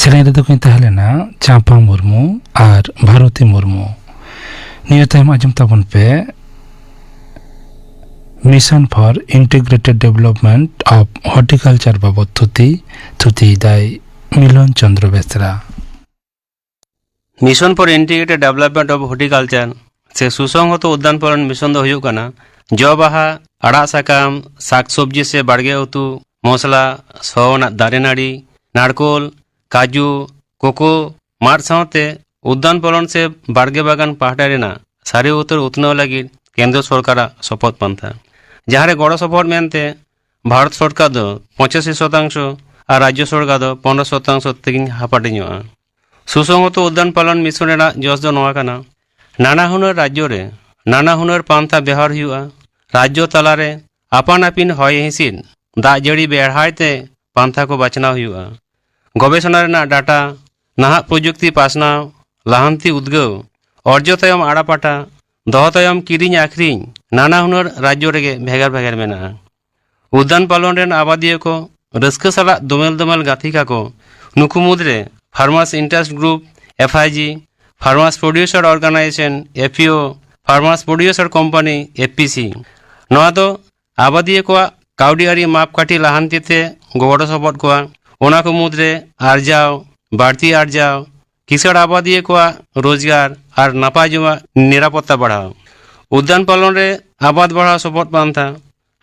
ᱥᱮᱨᱮᱧ ᱨᱮᱫᱚ ᱠᱤᱱ ᱛᱟᱦᱮᱸ ᱞᱮᱱᱟ ᱪᱟᱢᱯᱟ ᱢᱩᱨᱢᱩ ᱟᱨ ᱵᱷᱟᱨᱚᱛᱤ ᱢᱩᱨᱢᱩ᱾ ᱱᱤᱭᱟᱹ ᱛᱟᱭᱚᱢ ᱟᱸᱡᱚᱢ ᱛᱟᱵᱚᱱ ᱯᱮ Mission for Integrated Development of Horticulture ᱵᱟᱵᱚᱛ ᱛᱷᱩᱛᱤ᱾ ᱛᱷᱩᱛᱤᱭᱮᱫᱟᱭ ᱢᱤᱞᱚᱱ ᱪᱚᱸᱫᱽᱨᱚ ᱵᱮᱥᱨᱟ᱾ Mission for Integrated Development of Horticulture ᱥᱮ ᱥᱩᱥᱚᱝᱦᱚᱛᱚ ᱩᱫᱽᱫᱟᱱ ᱯᱟᱞᱚᱱ ᱢᱤᱥᱚᱱ ᱫᱚ ᱦᱩᱭᱩᱜ ᱠᱟᱱᱟ ᱡᱚ ᱵᱟᱦᱟ, ᱟᱲᱟᱜ ᱥᱟᱠᱟᱢ, ᱥᱟᱠ ᱥᱚᱵᱽᱡᱤ ᱥᱮ ᱵᱟᱲᱜᱮ ᱩᱛᱩ, ᱢᱚᱥᱞᱟ, ᱥᱚ ᱟᱱᱟᱜ ᱫᱟᱨᱮ ᱱᱟᱹᱲᱤ, ᱱᱟᱲᱠᱳᱞ, ᱠᱟᱡᱩ, ᱠᱳᱠᱳ, ᱢᱟᱫ ᱥᱟᱶᱛᱮ ᱩᱫᱽᱫᱟᱱ ᱯᱟᱞᱚᱱ ᱥᱮ ᱵᱟᱲᱜᱮ ᱵᱟᱜᱟᱱ ᱯᱟᱦᱴᱟ ᱨᱮᱱᱟᱜ ᱥᱟᱹᱨᱤ ᱩᱛᱟᱹᱨ ᱩᱛᱱᱟᱹᱣ ᱞᱟᱹᱜᱤᱫ ᱠᱮᱱᱫᱨᱚ ᱥᱚᱨᱠᱟᱨᱟᱜ ᱥᱚᱯᱚᱫ ᱯᱟᱱᱛᱷᱟ, ᱡᱟᱦᱟᱸ ᱨᱮ ᱜᱚᱲᱚ ᱥᱚᱯᱚᱦᱚᱫ ᱢᱮᱱᱛᱮ ᱵᱷᱟᱨᱚᱛ ᱥᱚᱨᱠᱟᱨ ᱫᱚ ᱯᱚᱸᱪᱟᱥᱤ ᱥᱚᱛᱟᱝᱥᱚ ᱟᱨ ᱨᱟᱡᱽᱡᱚ ᱥᱚᱨᱠᱟᱨ ᱫᱚ ᱯᱚᱱᱨᱚ ᱥᱚᱛᱟᱝᱥᱚ ᱛᱮᱜᱤᱧ ᱦᱟᱯᱟᱴᱤᱧᱚᱜᱼᱟ᱾ ᱥᱩᱥᱚᱝᱦᱚᱛᱚ ᱩᱫᱽᱫᱟᱱ ᱯᱟᱞᱚᱱ ᱢᱤᱥᱚᱱ ᱨᱮᱱᱟᱜ ᱡᱚᱥ ᱫᱚ ᱱᱚᱣᱟ ᱠᱟᱱᱟ, ᱱᱟᱱᱟ ᱦᱩᱱᱟᱹᱨ ᱨᱟᱡᱽᱡᱚ ᱨᱮ ᱱᱟᱱᱟ ᱦᱩᱱᱟᱹᱨ ᱯᱟᱱᱛᱷᱟ ᱵᱮᱣᱦᱟᱨ ᱦᱩᱭᱩᱜᱼᱟ᱾ ᱨᱟᱡᱽᱡᱚ ᱛᱟᱞᱟᱨᱮ ᱟᱯᱟᱱ ᱟᱹᱯᱤᱱ ᱦᱚᱭ ᱦᱤᱸᱥᱤᱫ, ᱫᱟᱜ ᱡᱟᱹᱲᱤ ᱵᱮᱲᱦᱟᱭ ᱛᱮ ᱯᱟᱱᱛᱷᱟ ᱠᱚ ᱵᱟᱪᱷᱱᱟᱣ ᱦᱩᱭᱩᱜᱼᱟ᱾ ᱜᱚᱵᱮᱥᱚᱱᱟ ᱨᱮᱱᱟᱜ ᱰᱟᱴᱟ, ᱱᱟᱦᱟᱜ ᱯᱨᱚᱡᱩᱠᱛᱤ ᱯᱟᱥᱱᱟᱣ, ᱞᱟᱦᱟᱱᱛᱤ ᱩᱫᱽᱜᱟᱹᱣ, ᱚᱨᱡᱚ ᱛᱟᱭᱚᱢ ᱟᱲᱟᱯᱟᱴᱟ, ᱫᱚᱦᱚ ᱛᱟᱭᱚᱢ ᱠᱤᱨᱤᱧ ᱟᱹᱠᱷᱨᱤᱧ ᱱᱟᱱᱟ ᱦᱩᱱᱟᱹᱨ ᱨᱟᱡᱽᱡᱚ ᱨᱮᱜᱮ ᱵᱷᱮᱜᱟᱨ ᱵᱷᱮᱜᱟᱨ ᱢᱮᱱᱟᱜᱼᱟ᱾ ᱩᱫᱽᱫᱟᱱ ᱯᱟᱞᱚᱱ ᱨᱮᱱ ᱟᱵᱟᱫᱤᱭᱟᱹ ᱠᱚ ᱨᱟᱹᱥᱠᱟᱹ ᱥᱟᱞᱟᱜ ᱫᱳᱢᱮᱞ ᱫᱳᱢᱮᱞ ᱜᱟᱛᱮ ᱠᱟᱠᱚ, ᱱᱩᱠᱩ ᱢᱩᱫᱽᱨᱮ Farmers Interest Group, F I G, Farmers Producer Organization, F P O, Farmers Producer Company, F P C᱾ ᱱᱚᱣᱟ ᱫᱚ ᱟᱵᱟᱫᱤᱭᱟᱹ ᱠᱚᱣᱟᱜ ᱠᱟᱹᱣᱰᱤ ᱟᱹᱨᱤ ᱢᱟᱯᱠᱟᱴᱷᱤ ᱞᱟᱦᱟᱱᱛᱤ ᱛᱮ ᱜᱚᱲᱚ ᱥᱚᱯᱚᱦᱚᱫ ᱠᱚᱣᱟ᱾ ᱚᱱᱟ ᱠᱚ ᱢᱩᱫᱽᱨᱮ ᱟᱨᱡᱟᱣ, ᱵᱟᱹᱲᱛᱤ ᱟᱨᱡᱟᱣ, ᱠᱤᱥᱟᱹᱬ ᱟᱵᱟᱫᱤᱭᱟᱹ ᱠᱚᱣᱟᱜ ᱨᱳᱡᱽᱜᱟᱨ ᱟᱨ ᱱᱟᱯᱟᱭ ᱡᱚᱢᱟᱜ ᱱᱤᱨᱟᱯᱚᱛᱛᱟ ᱵᱟᱲᱦᱟᱣ᱾ ᱩᱫᱽᱫᱟᱱ ᱯᱟᱞᱚᱱ ᱨᱮ ᱟᱵᱟᱫ ᱵᱟᱲᱦᱟᱣ ᱥᱚᱯᱚᱦᱚᱫ ᱯᱟᱱᱛᱷᱟ,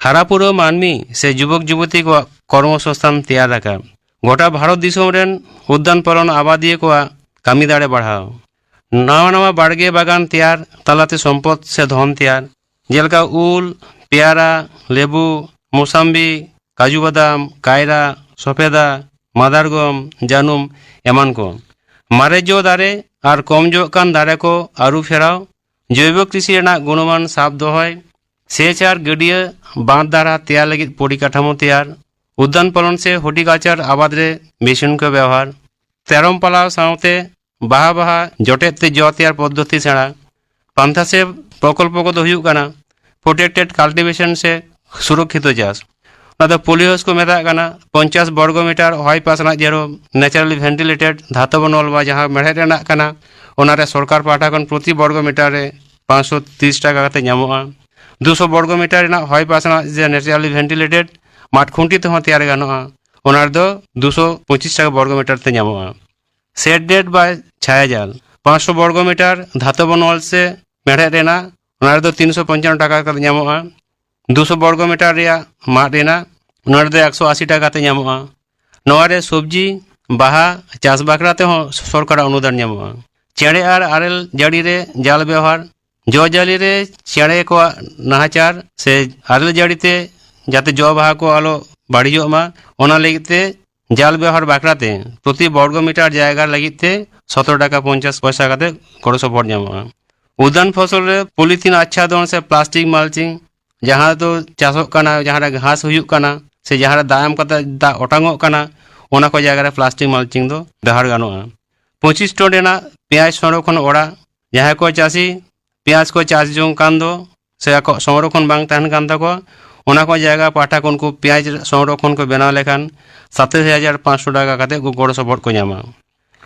ᱦᱟᱨᱟ ᱯᱩᱨᱟᱹᱣ ᱢᱟᱹᱱᱢᱤ ᱥᱮ ᱡᱩᱵᱚᱠ ᱡᱩᱵᱚᱛᱤ ᱠᱚᱣᱟᱜ ᱠᱚᱨᱢᱚ ᱥᱚᱝᱥᱛᱷᱟᱱ ᱛᱮᱭᱟᱨ ᱨᱟᱠᱟᱵ᱾ ᱜᱚᱴᱟ ᱵᱷᱟᱨᱚᱛ ᱫᱤᱥᱚᱢ ᱨᱮᱱ ᱩᱫᱽᱫᱟᱱ ᱯᱟᱞᱚᱱ ᱟᱵᱟᱫᱤᱭᱟᱹ ᱠᱚᱣᱟᱜ ᱠᱟᱹᱢᱤ ᱫᱟᱲᱮ ᱵᱟᱲᱦᱟᱣ᱾ ᱱᱟᱣᱟ ᱱᱟᱣᱟ ᱵᱟᱲᱜᱮ ᱵᱟᱜᱟᱱ ᱛᱮᱭᱟᱨ ᱛᱟᱞᱟᱛᱮ ᱥᱚᱢᱯᱚᱫ ᱥᱮ ᱫᱷᱚᱱ ᱛᱮᱭᱟᱨ, ᱡᱮᱞᱮᱠᱟ ᱩᱞ, ᱯᱮᱭᱟᱨᱟ, ᱞᱮᱵᱩ, ᱢᱚᱥᱟᱢᱵᱤ, ᱠᱟᱡᱩ ᱵᱟᱫᱟᱢ, ᱠᱟᱭᱨᱟ, ᱥᱚᱯᱮᱫᱟ, ᱢᱟᱫᱟᱨᱜᱚᱢ, ᱡᱟᱹᱱᱩᱢ ᱮᱢᱟᱱ ᱠᱚ᱾ ᱢᱟᱨᱮ ᱡᱚ ᱫᱟᱨᱮ ᱟᱨ ᱠᱚᱢ ᱡᱚᱜ ᱠᱟᱱ ᱫᱟᱨᱮ ᱠᱚ ᱟᱹᱨᱩ ᱯᱷᱮᱨᱟᱣ, ᱡᱳᱭᱵᱚ ᱠᱨᱤᱥᱤ ᱨᱮᱱᱟᱜ ᱜᱩᱱᱚᱢᱟᱱ ᱥᱟᱵ ᱫᱚᱦᱚᱭ, ᱥᱮᱪ ᱟᱨ ᱜᱟᱹᱰᱭᱟᱹ ᱵᱟᱸᱫᱷ ᱫᱟᱨᱦᱟ ᱛᱮᱭᱟᱨ ᱞᱟᱹᱜᱤᱫ ᱯᱚᱨᱤᱠᱟᱴᱷᱟᱢᱳ ᱛᱮᱭᱟᱨ, ᱩᱫᱽᱫᱟᱱ ᱯᱟᱞᱚᱱ ᱥᱮ ᱦᱚᱨᱴᱤᱠᱟᱞᱪᱟᱨ ᱟᱵᱟᱫ ᱨᱮ ᱢᱮᱥᱤᱱ ᱠᱚ ᱵᱮᱣᱦᱟᱨ, ᱛᱮᱨᱚᱢ ᱯᱟᱞᱟᱣ ᱥᱟᱶᱛᱮ ᱵᱟᱦᱟ ᱵᱟᱦᱟ ᱡᱚᱴᱮᱫ ᱛᱮ ᱡᱚ ᱛᱮᱭᱟᱨ ᱯᱚᱫᱽᱫᱷᱚᱛᱤ ᱥᱮᱬᱟ᱾ ᱯᱟᱱᱛᱷᱟ ᱥᱮ ᱯᱨᱚᱠᱚᱞᱯᱚ ᱠᱚᱫᱚ ᱦᱩᱭᱩᱜ ᱠᱟᱱᱟ ᱯᱨᱚᱴᱮᱠᱴᱮᱰ ᱠᱟᱞᱴᱤᱵᱷᱮᱥᱚᱱ ᱥᱮ ᱥᱩᱨᱚᱠᱠᱷᱤᱛᱚ ᱪᱟᱥ᱾ ᱚᱱᱟ ᱫᱚ ᱯᱚᱞᱤ ᱦᱟᱣᱩᱥ ᱠᱚ ᱢᱮᱛᱟᱜ ᱠᱟᱱᱟ᱾ ᱯᱚᱧᱪᱟᱥ ᱵᱚᱨᱜᱚ ᱢᱤᱴᱟᱨ ᱦᱚᱭ ᱯᱟᱥᱱᱟᱜ ᱡᱮᱨᱚᱢ ᱱᱮᱪᱟᱨᱟᱞᱤ ᱵᱷᱮᱱᱴᱤᱞᱮᱴᱮᱰ ᱫᱷᱟᱛᱚᱵ ᱱᱚᱞ ᱵᱟ ᱡᱟᱦᱟᱸ ᱢᱮᱲᱦᱮᱫ ᱨᱮᱱᱟᱜ ᱠᱟᱱᱟ, ᱚᱱᱟᱨᱮ ᱥᱚᱨᱠᱟᱨ ᱯᱟᱦᱴᱟ ᱠᱷᱚᱱ ᱯᱨᱚᱛᱤ ᱵᱚᱨᱜᱚ ᱢᱤᱴᱟᱨ ᱨᱮ ᱯᱟᱸᱪᱥᱚ ᱛᱤᱨᱤᱥ ᱴᱟᱠᱟ ᱠᱟᱛᱮ ᱧᱟᱢᱚᱜᱼᱟ᱾ ᱫᱩᱥᱚ ᱵᱚᱨᱜᱚ ᱢᱤᱴᱟᱨ ᱨᱮᱱᱟᱜ ᱦᱚᱭ ᱯᱟᱥᱱᱟᱜ ᱡᱮ ᱱᱮᱪᱟᱨᱟᱞᱤ ᱵᱷᱮᱱᱴᱤᱞᱮᱴᱮᱰ ᱢᱟᱴ ᱠᱷᱩᱱᱴᱤ ᱛᱮᱦᱚᱸ ᱛᱮᱭᱟᱨ ᱜᱟᱱᱚᱜᱼᱟ, ᱚᱱᱟ ᱨᱮᱫᱚ ᱫᱩᱥᱚ ᱯᱚᱸᱪᱤᱥ ᱴᱟᱠᱟ ᱵᱚᱨᱜᱚ ᱢᱤᱴᱟᱨ ᱛᱮ ᱧᱟᱢᱚᱜᱼᱟ᱾ ᱥᱮᱰ ᱱᱮᱴ ᱵᱟ ᱪᱷᱟᱭᱟ ᱡᱟᱞ ᱯᱟᱸᱪᱥᱚ ᱵᱚᱨᱜᱚ ᱢᱤᱴᱟᱨ ᱫᱷᱟᱛᱚᱵ ᱱᱚᱞ ᱥᱮ ᱢᱮᱲᱦᱮᱫ ᱨᱮᱱᱟᱜ, ᱚᱱᱟ ᱨᱮᱫᱚ ᱛᱤᱱᱥᱚ ᱯᱚᱧᱪᱟᱱᱱᱚ ᱴᱟᱠᱟ ᱠᱟᱛᱮ ᱧᱟᱢᱚᱜᱼᱟ᱾ ᱫᱩᱥᱚ ᱵᱚᱨᱜᱚ ᱢᱤᱴᱟᱨ ᱨᱮᱭᱟᱜ ᱢᱟᱫ ᱨᱮᱱᱟᱜ, ᱚᱱᱟ ᱨᱮᱫᱚ ᱮᱠᱥᱚ ᱟᱥᱤ ᱴᱟᱠᱟ ᱠᱟᱛᱮ ᱧᱟᱢᱚᱜᱼᱟ᱾ ᱱᱚᱣᱟ ᱨᱮ ᱥᱚᱵᱽᱡᱤ, ᱵᱟᱦᱟ ᱪᱟᱥ ᱵᱟᱠᱷᱨᱟ ᱛᱮᱦᱚᱸ ᱥᱚᱨᱠᱟᱨᱟᱜ ᱚᱱᱩᱫᱟᱱ ᱧᱟᱢᱚᱜᱼᱟ᱾ ᱪᱮᱬᱮ ᱟᱨ ᱟᱨᱮᱞ ᱡᱟᱹᱲᱤ ᱨᱮ ᱡᱟᱞ ᱵᱮᱣᱦᱟᱨ, ᱡᱚ ᱡᱟᱹᱞᱤ ᱨᱮ ᱪᱮᱬᱮ ᱠᱚᱣᱟᱜ ᱱᱟᱦᱟᱪᱟᱨ ᱥᱮ ᱟᱨᱮᱞ ᱡᱟᱹᱲᱤ ᱛᱮ ᱡᱟᱛᱮ ᱡᱚ ᱵᱟᱦᱟ ᱠᱚ ᱟᱞᱚ ᱵᱟᱹᱲᱤᱡᱚᱜ ᱢᱟ, ᱚᱱᱟ ᱞᱟᱹᱜᱤᱫ ᱛᱮ ᱡᱟᱞ ᱵᱮᱣᱦᱟᱨ ᱵᱟᱠᱷᱨᱟ ᱛᱮ ᱯᱨᱚᱛᱤ ᱵᱚᱨᱜᱚ ᱢᱤᱴᱟᱨ ᱡᱟᱭᱜᱟ ᱞᱟᱹᱜᱤᱫ ᱛᱮ ᱥᱚᱛᱨᱚ ᱴᱟᱠᱟ ᱯᱚᱧᱪᱟᱥ ᱯᱚᱭᱥᱟ ᱠᱟᱛᱮ ᱜᱚᱲᱚ ᱥᱚᱯᱚᱦᱚᱫ ᱧᱟᱢᱚᱜᱼᱟ᱾ ᱩᱫᱽᱫᱟᱱ ᱯᱷᱚᱥᱚᱞ ᱨᱮ ᱯᱚᱞᱤᱛᱷᱤᱱ ᱟᱪᱪᱷᱟᱫᱚᱱ ᱥᱮ ᱯᱞᱟᱥᱴᱤᱠ ᱢᱟᱞᱪᱤᱝ, ᱡᱟᱦᱟᱸ ᱫᱚ ᱪᱟᱥᱚᱜ ᱠᱟᱱᱟ, ᱡᱟᱦᱟᱸ ᱨᱮ ᱜᱷᱟᱥ ᱦᱩᱭᱩᱜ ᱠᱟᱱᱟ ᱥᱮ ᱡᱟᱦᱟᱸ ᱨᱮ ᱫᱟᱜ ᱮᱢ ᱠᱟᱛᱮ ᱫᱟᱜ ᱚᱴᱟᱝᱚᱜ ᱠᱟᱱᱟ, ᱚᱱᱟ ᱠᱚ ᱡᱟᱭᱜᱟ ᱨᱮ ᱯᱞᱟᱥᱴᱤᱠ ᱢᱟᱞᱪᱤᱝ ᱫᱚ ᱵᱮᱣᱦᱟᱨ ᱜᱟᱱᱚᱜᱼᱟ᱾ ᱯᱚᱸᱪᱤᱥ ᱴᱚᱱ ᱨᱮᱱᱟᱜ ᱯᱮᱸᱭᱟᱡᱽ ᱥᱚᱝᱨᱚᱠᱷᱚᱱ ᱚᱲᱟᱜ, ᱡᱟᱦᱟᱸᱭ ᱠᱚ ᱪᱟᱹᱥᱤ ᱯᱮᱸᱭᱟᱡᱽ ᱠᱚ ᱪᱟᱥ ᱡᱚᱝ ᱠᱟᱱ ᱫᱚ ᱥᱮ ᱟᱠᱚ ᱥᱚᱝᱨᱚᱠᱷᱚᱱ ᱵᱟᱝ ᱛᱟᱦᱮᱱ ᱠᱟᱱ ᱛᱟᱠᱚᱣᱟ, ᱚᱱᱟ ᱠᱚ ᱡᱟᱭᱜᱟ ᱯᱟᱦᱴᱟ ᱠᱷᱚᱱ ᱩᱱᱠᱩ ᱯᱮᱸᱭᱟᱡᱽ ᱥᱚᱝᱨᱚᱠᱷᱚᱱ ᱠᱚ ᱵᱮᱱᱟᱣ ᱞᱮᱠᱷᱟᱱ ᱥᱟᱛᱟᱥᱤ ᱦᱟᱡᱟᱨ ᱯᱟᱸᱪᱥᱚ ᱴᱟᱠᱟ ᱠᱟᱛᱮ ᱩᱱᱠᱩ ᱜᱚᱲᱚ ᱥᱚᱯᱚᱦᱚᱫ ᱠᱚ ᱧᱟᱢᱟ᱾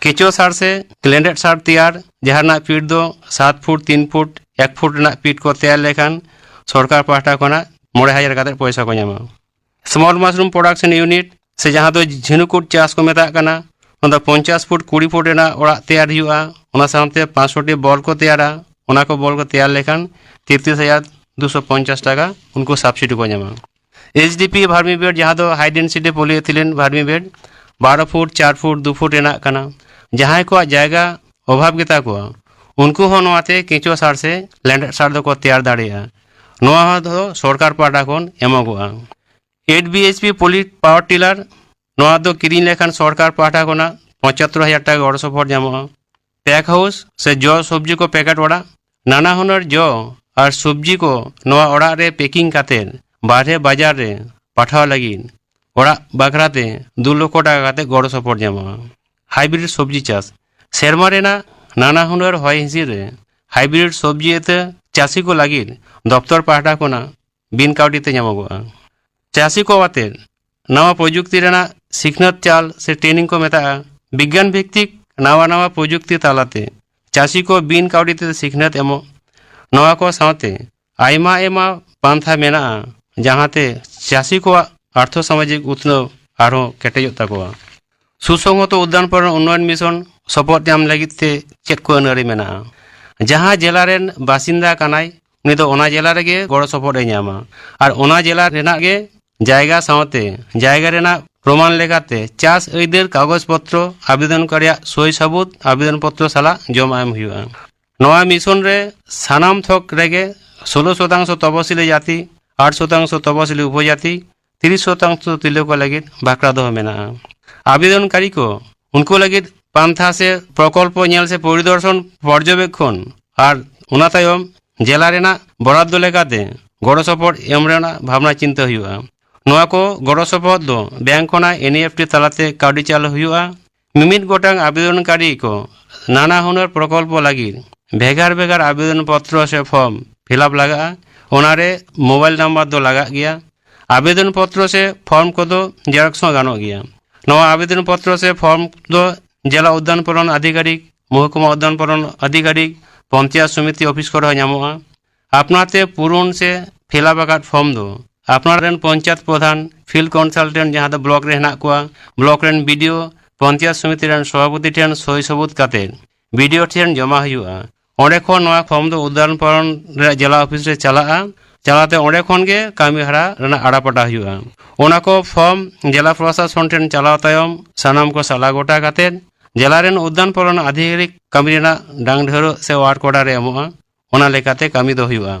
ᱠᱮᱸᱪᱚ ᱥᱟᱨ ᱥᱮ ᱞᱮᱸᱰᱮᱫ ᱥᱟᱨ ᱛᱮᱭᱟᱨ, ᱡᱟᱦᱟᱸ ᱨᱮᱱᱟᱜ ᱯᱷᱤᱴ ᱫᱚ ᱥᱟᱛ ᱯᱷᱩᱴ, ᱛᱤᱱ ᱯᱷᱩᱴ, ᱮᱠ ᱯᱷᱩᱴ ᱨᱮᱱᱟᱜ ᱯᱷᱤᱴ ᱠᱚ ᱛᱮᱭᱟᱨ ᱞᱮᱠᱷᱟᱱ ᱥᱚᱨᱠᱟᱨ ᱯᱟᱦᱴᱟ ᱠᱷᱚᱱᱟᱜ ᱢᱚᱬᱮ ᱦᱟᱡᱟᱨ ᱠᱟᱛᱮ ᱯᱚᱭᱥᱟ ᱠᱚ ᱧᱟᱢᱟ᱾ ᱥᱢᱚᱞ ᱢᱟᱥᱨᱩᱢ ᱯᱨᱚᱰᱟᱠᱥᱚᱱ ᱤᱭᱩᱱᱤᱴ ᱥᱮ ᱡᱟᱦᱟᱸ ᱫᱚ ᱡᱷᱤᱱᱩᱠ ᱩᱫ ᱪᱟᱥ ᱠᱚ ᱢᱮᱛᱟᱜ ᱠᱟᱱᱟ, ᱚᱱᱟ ᱫᱚ ᱯᱚᱧᱪᱟᱥ ᱯᱷᱩᱴ ᱠᱩᱲᱤ ᱯᱷᱩᱴ ᱨᱮᱱᱟᱜ ᱚᱲᱟᱜ ᱛᱮᱭᱟᱨ ᱦᱩᱭᱩᱜᱼᱟ᱾ ᱚᱱᱟ ᱥᱟᱶᱛᱮ ᱯᱟᱸᱪᱥᱚ ᱴᱤ ᱵᱚᱞ ᱠᱚ ᱛᱮᱭᱟᱨᱟ᱾ ᱚᱱᱟ ᱠᱚ ᱵᱚᱞ ᱠᱚ ᱛᱮᱭᱟᱨ ᱞᱮᱠᱷᱟᱱ ᱛᱮᱛᱨᱤᱥ ᱦᱟᱡᱟᱨ ᱫᱩᱥᱚ ᱯᱚᱧᱪᱟᱥ ᱴᱟᱠᱟ ᱩᱱᱠᱩ ᱥᱟᱵᱥᱤᱰᱤ ᱠᱚ ᱧᱟᱢᱟ᱾ ᱮᱭᱤᱪ ᱰᱤ ᱯᱤ ᱵᱷᱟᱨᱢᱤ ᱵᱮᱰ, ᱡᱟᱦᱟᱸ ᱫᱚ ᱦᱟᱭ ᱰᱮᱱᱥᱤᱴᱤ ᱯᱚᱞᱤᱮᱛᱷᱤᱞᱤᱱ ᱵᱷᱟᱨᱢᱤ ᱵᱮᱰ, ᱵᱟᱨᱚ ᱯᱷᱩᱴ, ᱪᱟᱨ ᱯᱷᱩᱴ, ᱫᱩ ᱯᱷᱩᱴ ᱨᱮᱱᱟᱜ ᱠᱟᱱᱟ᱾ ᱡᱟᱦᱟᱸᱭ ᱠᱚᱣᱟᱜ ᱡᱟᱭᱜᱟ ᱚᱵᱷᱟᱵᱽ ᱜᱮᱛᱟ ᱠᱚᱣᱟ, ᱩᱱᱠᱩ ᱦᱚᱸ ᱱᱚᱣᱟᱛᱮ ᱠᱮᱸᱪᱚ ᱥᱟᱨ ᱥᱮ ᱞᱮᱸᱰᱮᱫ ᱥᱟᱨ ᱫᱚᱠᱚ ᱛᱮᱭᱟᱨ ᱫᱟᱲᱮᱭᱟᱜᱼᱟ᱾ ᱱᱚᱣᱟ ᱦᱚᱸ ᱫᱚ ᱥᱚᱨᱠᱟᱨ ᱯᱟᱦᱴᱟ ᱠᱷᱚᱱ ᱮᱢᱚᱜᱚᱜᱼᱟ᱾ Eight B H P poly power tiller, ᱱᱚᱣᱟ ᱫᱚ ᱠᱤᱨᱤᱧ ᱞᱮᱠᱷᱟᱱ ᱥᱚᱨᱠᱟᱨ ᱯᱟᱦᱴᱟ ᱠᱷᱚᱱᱟᱜ ᱯᱚᱸᱪᱟᱛᱛᱳᱨ ᱦᱟᱡᱟᱨ ᱴᱟᱠᱟ ᱜᱚᱲᱚ ᱥᱚᱯᱚᱦᱚᱫ ᱧᱟᱢᱚᱜᱼᱟ᱾ ᱯᱮᱠ ᱦᱟᱣᱩᱥ ᱥᱮ ᱡᱚ ᱥᱚᱵᱽᱡᱤ ᱠᱚ ᱯᱮᱠᱮᱴ ᱚᱲᱟᱜ, ᱱᱟᱱᱟ ᱦᱩᱱᱟᱹᱨ ᱡᱚ ᱟᱨ ᱥᱚᱵᱽᱡᱤ ᱠᱚ ᱱᱚᱣᱟ ᱚᱲᱟᱜ ᱨᱮ ᱯᱮᱠᱤᱝ ᱠᱟᱛᱮ ᱵᱟᱨᱦᱮ ᱵᱟᱡᱟᱨ ᱨᱮ ᱯᱟᱴᱷᱟᱣ ᱞᱟᱹᱜᱤᱫ ᱚᱲᱟᱜ ᱵᱟᱠᱷᱨᱟ ᱛᱮ ᱫᱩ ᱞᱚᱠᱷᱚ ᱴᱟᱠᱟ ᱠᱟᱛᱮ ᱜᱚᱲᱚ ᱥᱚᱯᱚᱦᱚᱫ ᱧᱟᱢᱚᱜᱼᱟ᱾ ᱦᱟᱭᱵᱨᱤᱰ ᱥᱚᱵᱽᱡᱤ ᱪᱟᱥ, ᱥᱮᱨᱢᱟ ᱨᱮᱱᱟᱜ ᱱᱟᱱᱟ ᱦᱩᱱᱟᱹᱨ ᱦᱚᱭ ᱦᱤᱸᱥᱤᱫ ᱨᱮ ᱦᱟᱭᱵᱨᱤᱰ ᱥᱚᱵᱽᱡᱤ ᱤᱛᱟᱹ ᱪᱟᱹᱥᱤ ᱠᱚ ᱞᱟᱹᱜᱤᱫ ᱫᱚᱯᱛᱚᱨ ᱯᱟᱦᱴᱟ ᱠᱷᱚᱱᱟᱜ ᱵᱤᱱ ᱠᱟᱹᱣᱰᱤ ᱛᱮ ᱧᱟᱢᱚᱜᱚᱜᱼᱟ᱾ ᱪᱟᱹᱥᱤ ᱠᱚ ᱟᱛᱮ ᱱᱟᱣᱟ ᱯᱨᱚᱡᱩᱠᱛᱤ ᱨᱮᱱᱟᱜ ᱥᱤᱠᱷᱱᱟᱹᱛ ᱪᱟᱞ ᱥᱮ ᱴᱨᱮᱱᱤᱝ ᱠᱚ ᱢᱮᱛᱟᱜᱼᱟ᱾ ᱵᱤᱜᱽᱜᱟᱱ ᱵᱷᱤᱛᱛᱤᱠ ᱱᱟᱣᱟ ᱱᱟᱣᱟ ᱯᱨᱚᱡᱩᱠᱛᱤ ᱛᱟᱞᱟᱛᱮ ᱪᱟᱹᱥᱤ ᱠᱚ ᱵᱤᱱ ᱠᱟᱹᱣᱰᱤ ᱛᱮ ᱥᱤᱠᱷᱱᱟᱹᱛ ᱮᱢᱚᱜ, ᱱᱚᱣᱟ ᱠᱚ ᱥᱟᱶᱛᱮ ᱟᱭᱢᱟ ᱟᱭᱢᱟ ᱯᱟᱱᱛᱷᱟ ᱢᱮᱱᱟᱜᱼᱟ, ᱡᱟᱦᱟᱸᱛᱮ ᱪᱟᱹᱥᱤ ᱠᱚᱣᱟᱜ ᱟᱨᱛᱷᱚ ᱥᱟᱢᱟᱡᱤᱠ ᱩᱛᱱᱟᱹᱣ ᱟᱨᱦᱚᱸ ᱠᱮᱴᱮᱡᱚᱜ ᱛᱟᱠᱚᱣᱟ᱾ ᱥᱩᱥᱚᱝᱦᱚᱛᱚ ᱩᱫᱽᱫᱟᱱ ᱯᱚᱨᱚᱱ ᱩᱱᱱᱚᱭᱚᱱ ᱢᱤᱥᱚᱱ ᱥᱚᱯᱚᱦᱚᱫ ᱧᱟᱢ ᱞᱟᱹᱜᱤᱫ ᱛᱮ ᱪᱮᱫ ᱠᱚ ᱟᱹᱱᱟᱹᱨᱤ ᱢᱮᱱᱟᱜᱼᱟ? ᱡᱟᱦᱟᱸ ᱡᱮᱞᱟ ᱨᱮᱱ ᱵᱟᱥᱤᱱᱫᱟ ᱠᱟᱱᱟᱭ, ᱩᱱᱤ ᱫᱚ ᱚᱱᱟ ᱡᱮᱞᱟ ᱨᱮᱜᱮ ᱜᱚᱲᱚ ᱥᱚᱯᱚᱦᱚᱫ ᱮ ᱧᱟᱢᱟ᱾ ᱟᱨ ᱚᱱᱟ ᱡᱮᱞᱟ ᱨᱮᱱᱟᱜ ᱜᱮ ᱡᱟᱭᱜᱟ ᱥᱟᱶᱛᱮ ᱡᱟᱭᱜᱟ ᱨᱮᱱᱟᱜ ᱯᱨᱚᱢᱟᱱ ᱞᱮᱠᱟᱛᱮ ᱪᱟᱥ ᱟᱹᱭᱫᱟᱹᱨ ᱠᱟᱜᱚᱡᱽ ᱯᱚᱛᱨᱚ ᱟᱵᱮᱫᱚᱱ ᱠᱟᱨᱤᱭᱟᱜ ᱥᱳᱭ ᱥᱟᱹᱵᱩᱛ ᱟᱵᱮᱫᱚᱱ ᱯᱚᱛᱨᱚ ᱥᱟᱞᱟᱜ ᱡᱚᱢᱟ ᱮᱢ ᱦᱩᱭᱩᱜᱼᱟ᱾ ᱱᱚᱣᱟ ᱢᱤᱥᱚᱱ ᱨᱮ ᱥᱟᱱᱟᱢ ᱛᱷᱚᱠ ᱨᱮᱜᱮ ᱥᱳᱞᱳ ᱥᱚᱛᱟᱝᱥᱚ ᱛᱚᱯᱚᱥᱤᱞᱤ ᱡᱟᱹᱛᱤ, ᱟᱴ ᱥᱚᱛᱟᱝᱥᱚ ᱛᱚᱯᱚᱥᱤᱞᱤ ᱩᱯᱚᱡᱟᱹᱛᱤ, ᱛᱤᱨᱤᱥ ᱥᱚᱛᱟᱝᱥᱚ ᱛᱤᱨᱞᱟᱹ ᱠᱚ ᱞᱟᱹᱜᱤᱫ ᱵᱟᱠᱷᱨᱟ ᱫᱚᱦᱚ ᱢᱮᱱᱟᱜᱼᱟ᱾ ᱟᱵᱮᱫᱚᱱᱠᱟᱨᱤ ᱠᱚ ᱩᱱᱠᱩ ᱞᱟᱹᱜᱤᱫ ᱯᱟᱱᱛᱷᱟ ᱥᱮ ᱯᱨᱚᱠᱚᱞᱯᱚ ᱧᱮᱞ ᱥᱮ ᱯᱚᱨᱤᱫᱚᱨᱥᱚᱱ ᱯᱚᱨᱡᱚᱵᱮᱠᱠᱷᱚᱱ ᱟᱨ ᱚᱱᱟ ᱛᱟᱭᱚᱢ ᱡᱮᱞᱟ ᱨᱮᱱᱟᱜ ᱵᱚᱨᱟᱫᱫᱚ ᱞᱮᱠᱟᱛᱮ ᱜᱚᱲᱚ ᱥᱚᱯᱚᱦᱚᱫ ᱮᱢ ᱨᱮᱱᱟᱜ ᱵᱷᱟᱵᱽᱱᱟ ᱪᱤᱱᱛᱟᱹ ᱦᱩᱭᱩᱜᱼᱟ᱾ ᱱᱚᱣᱟ ᱠᱚ ᱜᱚᱲᱚ ᱥᱚᱯᱚᱦᱚᱫ ᱫᱚ ᱵᱮᱝᱠ ᱠᱷᱚᱱᱟᱜ ᱮᱱ ᱤ ᱮᱯᱷ ᱴᱤ ᱛᱟᱞᱟᱛᱮ ᱠᱟᱹᱣᱰᱤ ᱪᱟᱞ ᱦᱩᱭᱩᱜᱼᱟ᱾ ᱢᱤᱢᱤᱫ ᱜᱚᱴᱟᱝ ᱟᱵᱮᱫᱚᱱᱠᱟᱨᱤ ᱠᱚ ᱱᱟᱱᱟ ᱦᱩᱱᱟᱹᱨ ᱯᱨᱚᱠᱚᱞᱯᱚ ᱞᱟᱹᱜᱤᱫ ᱵᱷᱮᱜᱟᱨ ᱵᱷᱮᱜᱟᱨ ᱟᱵᱮᱫᱚᱱ ᱯᱚᱛᱨᱚ ᱥᱮ ᱯᱷᱚᱨᱢ ᱯᱷᱤᱞᱟᱯ ᱞᱟᱜᱟᱜᱼᱟ᱾ ᱚᱱᱟᱨᱮ ᱢᱳᱵᱟᱭᱤᱞ ᱱᱟᱢᱵᱟᱨ ᱫᱚ ᱞᱟᱜᱟᱜ ᱜᱮᱭᱟ᱾ ᱟᱵᱮᱫᱚᱱ ᱯᱚᱛᱨᱚ ᱥᱮ ᱯᱷᱚᱨᱢ ᱠᱚᱫᱚ ᱡᱮᱨᱚᱠᱥ ᱦᱚᱸ ᱜᱟᱱᱚᱜ ᱜᱮᱭᱟ᱾ ᱱᱚᱣᱟ ᱟᱵᱮᱫᱚᱱ ᱯᱚᱛᱨᱚ ᱥᱮ ᱯᱷᱚᱨᱢ ᱫᱚ ᱡᱮᱞᱟ ᱩᱫᱽᱫᱟᱱ ᱯᱚᱨᱚᱱ ᱟᱫᱷᱤᱠᱟᱨᱤᱠ, ᱢᱚᱦᱚᱠᱩᱢᱟ ᱩᱫᱽᱫᱟᱱ ᱯᱚᱨᱚᱱ ᱟᱫᱷᱤᱠᱟᱨᱤᱠ, ᱯᱚᱧᱪᱟᱭᱮᱛ ᱥᱚᱢᱤᱛᱤ ᱚᱯᱷᱤᱥ ᱠᱚᱨᱮ ᱦᱚᱸ ᱧᱟᱢᱚᱜᱼᱟ᱾ ᱟᱯᱱᱟᱨ ᱛᱮ ᱯᱩᱨᱩᱱ ᱥᱮ ᱯᱷᱤᱞᱟᱯ ᱟᱠᱟᱫ ᱯᱷᱚᱨᱢ ᱫᱚ ᱟᱯᱱᱟᱨ ᱨᱮᱱ ᱯᱚᱧᱪᱟᱭᱮᱛ ᱯᱨᱚᱫᱷᱟᱱ, ᱯᱷᱤᱞᱰ ᱠᱚᱱᱥᱟᱞᱴᱮᱱᱴ ᱡᱟᱦᱟᱸ ᱫᱚ ᱵᱞᱚᱠ ᱨᱮ ᱦᱮᱱᱟᱜ ᱠᱚᱣᱟ, ᱵᱞᱚᱠ ᱨᱮᱱ ᱵᱤ ᱰᱤ ᱳ, ᱯᱚᱧᱪᱟᱭᱮᱛ ᱥᱚᱢᱤᱛᱤ ᱨᱮᱱ ᱥᱚᱵᱷᱟᱯᱚᱛᱤ ᱴᱷᱮᱱ ᱥᱳᱭ ᱥᱟᱹᱵᱩᱛ ᱠᱟᱛᱮ ᱵᱤ ᱰᱤ ᱳ ᱴᱷᱮᱱ ᱡᱚᱢᱟ ᱦᱩᱭᱩᱜᱼᱟ᱾ ᱚᱸᱰᱮ ᱠᱷᱚᱱ ᱱᱚᱣᱟ ᱯᱷᱚᱨᱢ ᱫᱚ ᱩᱫᱽᱫᱟᱱ ᱯᱚᱨᱚᱱ ᱨᱮᱭᱟᱜ ᱡᱮᱞᱟ ᱚᱯᱷᱤᱥ ᱨᱮ ᱪᱟᱞᱟᱜᱼᱟ᱾ ᱪᱟᱞᱟᱣᱛᱮ ᱚᱸᱰᱮ ᱠᱷᱚᱱ ᱜᱮ ᱠᱟᱹᱢᱤ ᱦᱚᱨᱟ ᱨᱮᱱᱟᱜ ᱟᱲᱟᱯᱟᱴᱟ ᱦᱩᱭᱩᱜᱼᱟ᱾ ᱚᱱᱟ ᱠᱚ ᱯᱷᱚᱨᱢ ᱡᱮᱞᱟ ᱯᱨᱚᱥᱟᱥᱚᱱ ᱴᱷᱮᱱ ᱪᱟᱞᱟᱣ ᱛᱟᱭᱚᱢ ᱥᱟᱱᱟᱢ ᱠᱚ ᱥᱟᱞᱟ ᱜᱚᱴᱟ ᱠᱟᱛᱮ ᱡᱮᱞᱟ ᱨᱮᱱ ᱩᱫᱽᱫᱟᱱ ᱯᱚᱨᱚᱱ ᱟᱫᱷᱤᱠᱟᱨᱤᱠ ᱠᱟᱹᱢᱤ ᱨᱮᱱᱟᱜ ᱰᱟᱝ ᱰᱷᱟᱹᱣᱨᱟᱹᱜ ᱥᱮ ᱣᱟᱨᱠ ᱚᱨᱰᱟᱨ ᱮ ᱮᱢᱚᱜᱼᱟ᱾ ᱚᱱᱟ ᱞᱮᱠᱟᱛᱮ ᱠᱟᱹᱢᱤ ᱫᱚ ᱦᱩᱭᱩᱜᱼᱟ᱾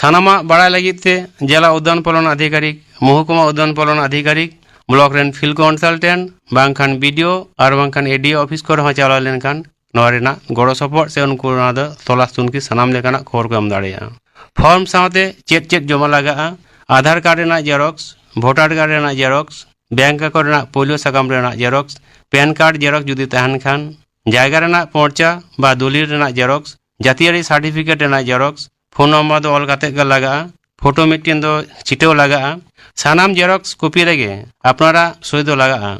ᱥᱟᱱᱟᱢᱟᱜ ᱵᱟᱲᱟᱭ ᱞᱟᱹᱜᱤᱫ ᱛᱮ ᱡᱮᱞᱟ ᱩᱫᱽᱫᱟᱱ ᱯᱚᱨᱚᱱ ᱟᱫᱷᱤᱠᱟᱨᱤᱠ, ᱢᱚᱦᱚᱠᱩᱢᱟ ᱩᱫᱽᱫᱟᱱ ᱯᱚᱨᱚᱱ ᱟᱫᱷᱤᱠᱟᱨᱤᱠ, ᱵᱞᱚᱠ ᱨᱮᱱ ᱯᱷᱤᱞᱰ ᱠᱚᱱᱥᱟᱞᱴᱮᱱᱴ ᱵᱟᱝᱠᱷᱟᱱ ᱵᱤ ᱰᱤ ᱳ ᱟᱨ ᱵᱟᱝᱠᱷᱟᱱ ᱮ ᱰᱤ ᱳ ᱚᱯᱷᱤᱥ ᱠᱚᱨᱮ ᱦᱚᱸ ᱪᱟᱞᱟᱣ ᱞᱮᱱᱠᱷᱟᱱ ᱱᱚᱣᱟ ᱨᱮᱱᱟᱜ ᱜᱚᱲᱚ ᱥᱚᱯᱚᱦᱚᱫ ᱥᱮ ᱩᱱᱠᱩ ᱱᱚᱣᱟ ᱫᱚ ᱛᱚᱞᱟᱥ ᱛᱩᱱᱠᱷᱤ ᱥᱟᱱᱟᱢ ᱞᱮᱠᱟᱱᱟᱜ ᱠᱷᱚᱵᱚᱨ ᱠᱚ ᱮᱢ ᱫᱟᱲᱮᱭᱟᱜᱼᱟ᱾ ᱯᱷᱚᱨᱢ ᱥᱟᱶᱛᱮ ᱪᱮᱫ ᱪᱮᱫ ᱡᱚᱢᱟ ᱞᱟᱜᱟᱜᱼᱟ? ᱟᱫᱷᱟᱨ ᱠᱟᱨᱰ ᱨᱮᱱᱟᱜ ᱡᱮᱨᱚᱠᱥ, ᱵᱷᱳᱴᱟᱨ ᱠᱟᱨᱰ ᱨᱮᱱᱟᱜ ᱡᱮᱨᱚᱠᱥ, ᱵᱮᱝᱠ ᱟᱠᱟᱣᱩᱱᱴ ᱨᱮᱱᱟᱜ ᱯᱳᱭᱞᱳ ᱥᱟᱠᱟᱢ ᱨᱮᱱᱟᱜ ᱡᱮᱨᱚᱠᱥ, ᱯᱮᱱ ᱠᱟᱨᱰ ᱡᱮᱨᱚᱠᱥ ᱡᱩᱫᱤ ᱛᱟᱦᱮᱱ ᱠᱷᱟᱱ, ᱡᱟᱭᱜᱟ ᱨᱮᱱᱟᱜ ᱯᱚᱨᱪᱟ ᱵᱟ ᱫᱚᱞᱤᱞ ᱨᱮᱱᱟᱜ ᱡᱮᱨᱚᱠᱥ, ᱡᱟᱹᱛᱤᱭᱟᱹᱨᱤ ᱥᱟᱨᱴᱤᱯᱷᱤᱠᱮᱴ ᱨᱮᱱᱟᱜ ᱡᱮᱨᱚᱠᱥ, ᱯᱷᱳᱱ ᱱᱚᱢᱵᱚᱨ ᱫᱚ ᱚᱞ ᱠᱟᱛᱮ ᱜᱮ ᱞᱟᱜᱟᱜᱼᱟ᱾ ᱯᱷᱳᱴᱳ ᱢᱤᱫᱴᱮᱱ ᱫᱚ ᱪᱷᱤᱴᱟᱹᱣ ᱞᱟᱜᱟᱜᱼᱟ᱾ ᱥᱟᱱᱟᱢ ᱡᱮᱨᱚᱠᱥ ᱠᱚᱯᱤ ᱨᱮᱜᱮ ᱟᱯᱱᱟᱨᱟᱜ ᱥᱳᱭ ᱫᱚ ᱞᱟᱜᱟᱜᱼᱟ᱾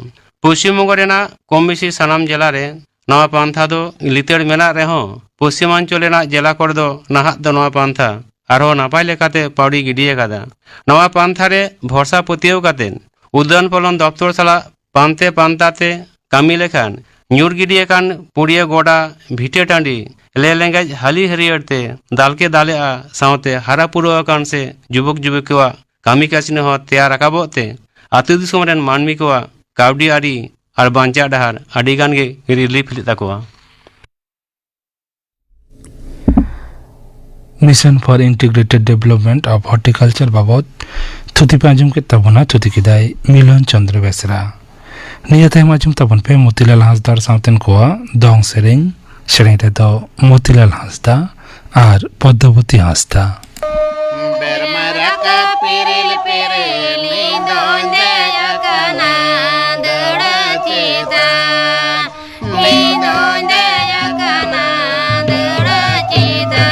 ᱯᱚᱥᱪᱤᱢ ᱵᱚᱝᱜᱚ ᱨᱮᱱᱟᱜ ᱠᱚᱢ ᱵᱮᱥᱤ ᱥᱟᱱᱟᱢ ᱡᱮᱞᱟ ᱨᱮ ᱱᱚᱣᱟ ᱯᱟᱱᱛᱷᱟ ᱫᱚ ᱞᱤᱛᱟᱹᱲ ᱢᱮᱱᱟᱜ ᱨᱮᱦᱚᱸ, ᱯᱚᱥᱪᱤᱢᱟᱧᱪᱚᱞ ᱨᱮᱱᱟᱜ ᱡᱮᱞᱟ ᱠᱚᱨᱮ ᱫᱚ ᱱᱟᱦᱟᱜ ᱫᱚ ᱱᱚᱣᱟ ᱯᱟᱱᱛᱷᱟ ᱟᱨᱦᱚᱸ ᱱᱟᱯᱟᱭ ᱞᱮᱠᱟᱛᱮ ᱯᱟᱹᱣᱲᱤ ᱜᱤᱰᱤ ᱟᱠᱟᱫᱟ᱾ ᱱᱚᱣᱟ ᱯᱟᱱᱛᱷᱟ ᱨᱮ ᱵᱷᱚᱨᱥᱟ ᱯᱟᱹᱛᱭᱟᱹᱣ ᱠᱟᱛᱮ ᱩᱫᱽᱫᱚᱭᱚᱱ ᱯᱟᱞᱚᱱ ᱫᱚᱯᱛᱚᱨ ᱥᱟᱞᱟᱜ ᱯᱟᱱᱛᱮ ᱯᱟᱱᱛᱟᱛᱮ ᱠᱟᱹᱢᱤ ᱞᱮᱠᱷᱟᱱ ᱧᱩᱨ ᱜᱤᱰᱤ ᱟᱠᱟᱱ ᱯᱩᱲᱤᱭᱟᱹ ᱜᱚᱰᱟ, ᱵᱷᱤᱴᱟᱹ ᱴᱟᱺᱰᱤ, ᱞᱮ ᱞᱮᱸᱜᱮᱡ ᱦᱟᱹᱞᱤ ᱦᱟᱹᱨᱭᱟᱹᱲ ᱛᱮ ᱫᱟᱞᱠᱮ ᱫᱟᱞᱮᱜᱼᱟ, ᱥᱟᱶᱛᱮ ᱦᱟᱨᱟ ᱯᱩᱨᱟᱹᱣ ᱟᱠᱟᱱ ᱥᱮ ᱡᱩᱵᱚᱠ ᱡᱩᱵᱤᱠᱟᱣᱟᱜ ᱠᱟᱹᱢᱤ ᱠᱟᱹᱥᱱᱤ ᱦᱚᱸ ᱛᱮᱭᱟᱨ ᱨᱟᱠᱟᱵᱚᱜ ᱛᱮ ᱟᱹᱛᱩ ᱫᱤᱥᱚᱢ ᱨᱮᱱ ᱢᱟᱹᱱᱢᱤ ᱠᱚᱣᱟᱜ ᱠᱟᱹᱣᱰᱤ ᱟᱹᱨᱤ ᱟᱨ ᱵᱟᱧᱪᱟᱜ ᱰᱟᱦᱟᱨ ᱟᱹᱰᱤ ᱜᱟᱱ ᱜᱮ ᱨᱤᱞᱤᱯᱷ ᱞᱮᱫ ᱛᱟᱠᱚᱣᱟ᱾ Mission for Integrated Development of Horticulture ᱵᱟᱵᱚᱛ ᱛᱷᱩᱛᱤ ᱯᱮ ᱟᱸᱡᱚᱢ ᱠᱮᱫ ᱛᱟᱵᱚᱱᱟ᱾ ᱛᱷᱩᱛᱤ ᱠᱮᱫᱟᱭ ᱢᱤᱞᱚᱱ ᱪᱚᱸᱫᱽᱨᱚ ᱵᱮᱥᱨᱟ᱾ ᱱᱤᱭᱟᱹ ᱛᱟᱭᱚᱢ ᱟᱸᱡᱚᱢ ᱛᱟᱵᱚᱱ ᱯᱮ ᱢᱚᱛᱤᱞᱟᱞ ᱦᱟᱸᱥᱫᱟ ᱟᱨ ᱥᱟᱶᱛᱮᱱ ᱠᱚᱣᱟᱜ ᱫᱚᱝ ᱥᱮᱨᱮᱧ᱾ ᱥᱮᱨᱮᱧ ᱨᱮᱫᱚ ᱢᱚᱛᱤᱞᱟᱞ ᱦᱟᱸᱥᱫᱟ ᱟᱨ ᱯᱚᱫᱽᱫᱚᱵᱚᱛᱤ ᱦᱟᱸᱥᱫᱟ᱾ ᱵᱮᱨᱢᱟ ᱨᱟᱠᱟᱵ ᱯᱤᱨᱤᱞ ᱯᱤᱨᱤᱞ, ᱤᱧ ᱫᱚᱧ ᱫᱮᱡ ᱟᱠᱟᱱᱟ ᱫᱟᱹᱣᱲᱟᱹ ᱪᱮᱛᱟᱱ᱾ ᱤᱧ ᱫᱚᱧ ᱫᱮᱡ ᱟᱠᱟᱱᱟ ᱫᱟᱹᱣᱲᱟᱹ ᱪᱮᱛᱟᱱ᱾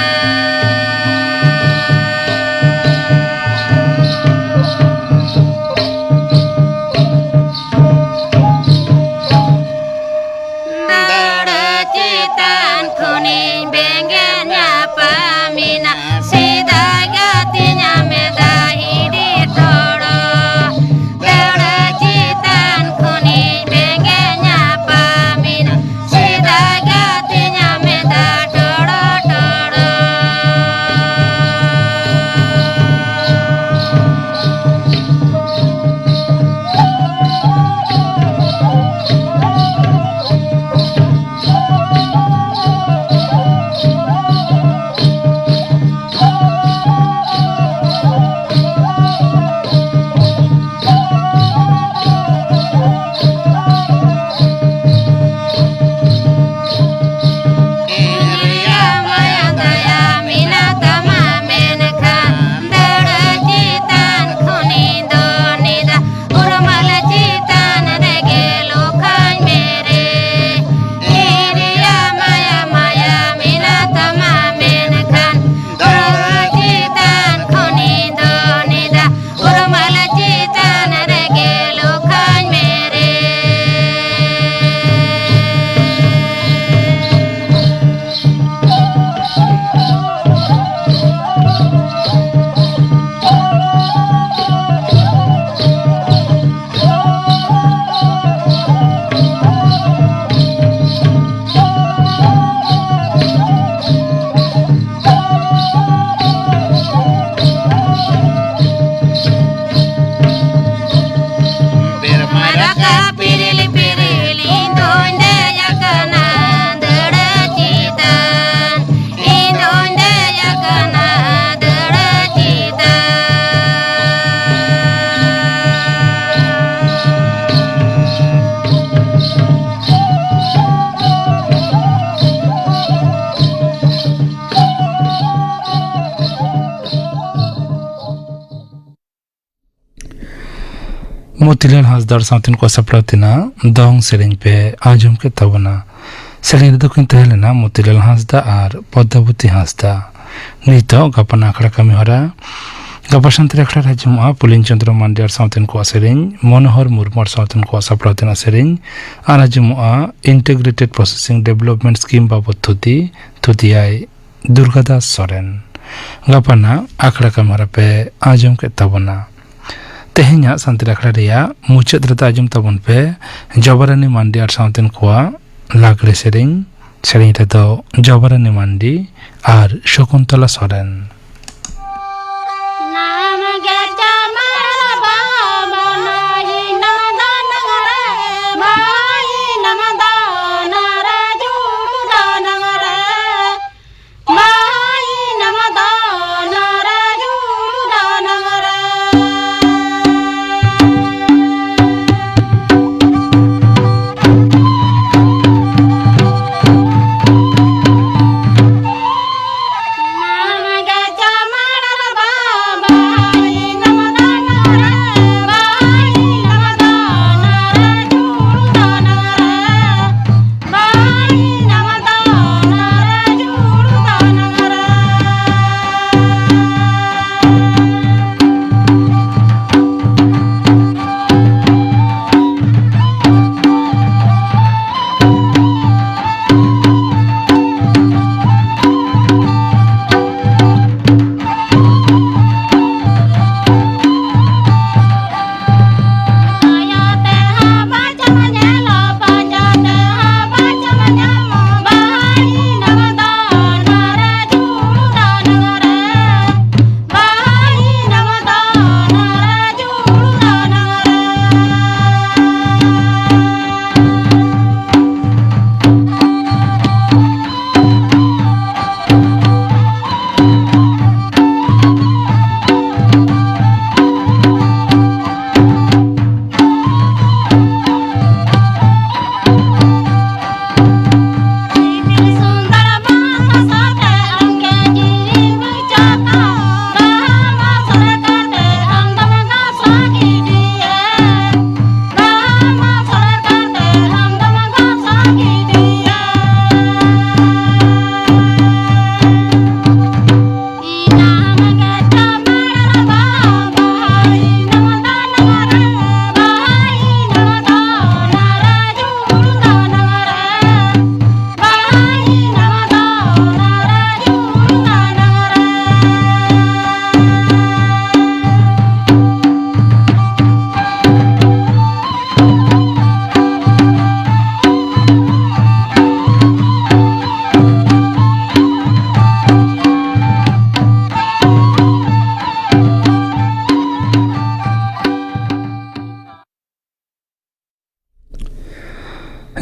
ᱫᱟᱹᱣᱲᱟᱹ ᱪᱮᱛᱟᱱ ᱠᱷᱚᱱᱤᱧ ᱵᱮᱸᱜᱮᱫ ᱧᱟᱯᱟᱢᱮᱱᱟ, ᱥᱮᱫᱟᱭ ᱜᱟᱛᱮ ᱧᱟᱢᱮᱫᱟ ᱦᱤᱰᱤ ᱛᱚᱲᱚ᱾ ᱢᱚᱛᱤᱞᱟᱞ ᱦᱟᱸᱥᱫᱟ ᱟᱨ ᱥᱟᱶᱛᱮᱱ ᱠᱚᱣᱟᱜ ᱥᱟᱯᱲᱟᱣ ᱛᱮᱱᱟᱜ ᱫᱚᱝ ᱥᱮᱨᱮᱧ ᱯᱮ ᱟᱸᱡᱚᱢ ᱠᱮᱫ ᱛᱟᱵᱚᱱᱟ᱾ ᱥᱮᱨᱮᱧ ᱨᱮᱫᱚ ᱠᱤᱱ ᱛᱟᱦᱮᱸ ᱞᱮᱱᱟ ᱢᱚᱛᱤᱞᱟᱞ ᱦᱟᱸᱥᱫᱟ ᱟᱨ ᱯᱚᱫᱽᱫᱟᱵᱚᱛᱤ ᱦᱟᱸᱥᱫᱟ᱾ ᱱᱤᱛᱚᱜ ᱜᱟᱯᱟ ᱟᱠᱷᱲᱟ ᱠᱟᱹᱢᱤ ᱦᱚᱨᱟ᱾ ᱜᱟᱯᱟ ᱥᱟᱱᱛᱟᱲᱤ ᱟᱠᱷᱲᱟ ᱨᱮ ᱟᱸᱡᱚᱢᱚᱜᱼᱟ ᱯᱩᱞᱤᱱ ᱪᱚᱸᱫᱽᱨᱚ ᱢᱟᱱᱰᱤ ᱟᱨ ᱥᱟᱶᱛᱮᱱ ᱠᱚᱣᱟᱜ ᱥᱮᱨᱮᱧ, ᱢᱚᱱᱳᱦᱚᱨ ᱢᱩᱨᱢᱩ ᱟᱨ ᱥᱟᱶᱛᱮᱱ ᱠᱚᱣᱟᱜ ᱥᱟᱯᱲᱟᱣ ᱛᱮᱱᱟᱜ ᱥᱮᱨᱮᱧ, ᱟᱨ ᱟᱸᱡᱚᱢᱚᱜᱼᱟ Integrated Processing Development Scheme ᱵᱟᱵᱚᱫ ᱛᱷᱩᱛᱤ, ᱛᱷᱩᱛᱤᱭᱟᱭ ᱫᱩᱨᱜᱟᱫᱟᱥ ᱥᱚᱨᱮᱱ᱾ ᱜᱟᱯᱟᱱᱟᱜ ᱟᱠᱷᱲᱟ ᱠᱟᱹᱢᱤ ᱦᱚᱨᱟ ᱯᱮ ᱟᱸᱡᱚᱢ ᱠᱮᱫ ᱛᱟᱵᱚᱱᱟ᱾ ᱛᱮᱦᱮᱧᱟᱜ ᱥᱟᱱᱛᱟᱲᱤ ᱟᱠᱷᱲᱟ ᱨᱮᱭᱟᱜ ᱢᱩᱪᱟᱹᱫ ᱨᱮᱫᱚ ᱟᱸᱡᱚᱢ ᱛᱟᱵᱚᱱ ᱯᱮ ᱡᱚᱵᱟᱨᱟᱱᱤ ᱢᱟᱱᱰᱤ ᱟᱨ ᱥᱟᱶᱛᱮᱱ ᱠᱚᱣᱟᱜ ᱞᱟᱜᱽᱲᱮ ᱥᱮᱨᱮᱧ᱾ ᱥᱮᱨᱮᱧ ᱨᱮᱫᱚ ᱡᱚᱵᱟᱨᱟᱱᱤ ᱢᱟᱱᱰᱤ ᱟᱨ ᱥᱚᱠᱩᱱᱛᱚᱞᱟ ᱥᱚᱨᱮᱱ᱾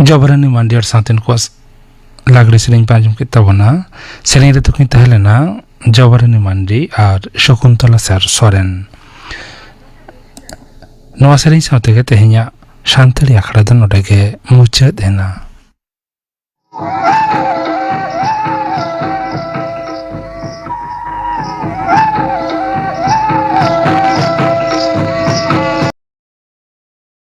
ᱡᱚᱵᱟᱨᱟᱱᱤ ᱢᱟᱱᱰᱤ ᱟᱨ ᱥᱟᱶᱛᱮ ᱱᱩᱠᱩᱣᱟᱜ ᱞᱟᱜᱽᱲᱮ ᱥᱮᱨᱮᱧ ᱯᱮ ᱟᱸᱡᱚᱢ ᱠᱮᱫ ᱛᱟᱵᱚᱱᱟ᱾ ᱥᱮᱨᱮᱧ ᱨᱮ ᱛᱟᱹᱠᱤᱱ ᱛᱟᱦᱮᱸ ᱞᱮᱱᱟ ᱡᱚᱵᱟᱨᱟᱱᱤ ᱢᱟᱱᱰᱤ ᱟᱨ ᱥᱚᱠᱩᱱᱛᱚᱞᱟ ᱥᱟᱨ ᱥᱚᱨᱮᱱ᱾ ᱱᱚᱣᱟ ᱥᱮᱨᱮᱧ ᱥᱟᱶ ᱛᱮᱜᱮ ᱛᱮᱦᱮᱧᱟᱜ ᱥᱟᱱᱛᱟᱲᱤ ᱟᱠᱷᱲᱟ ᱫᱚ ᱱᱚᱰᱮ ᱜᱮ ᱢᱩᱪᱟᱹᱫ ᱮᱱᱟ᱾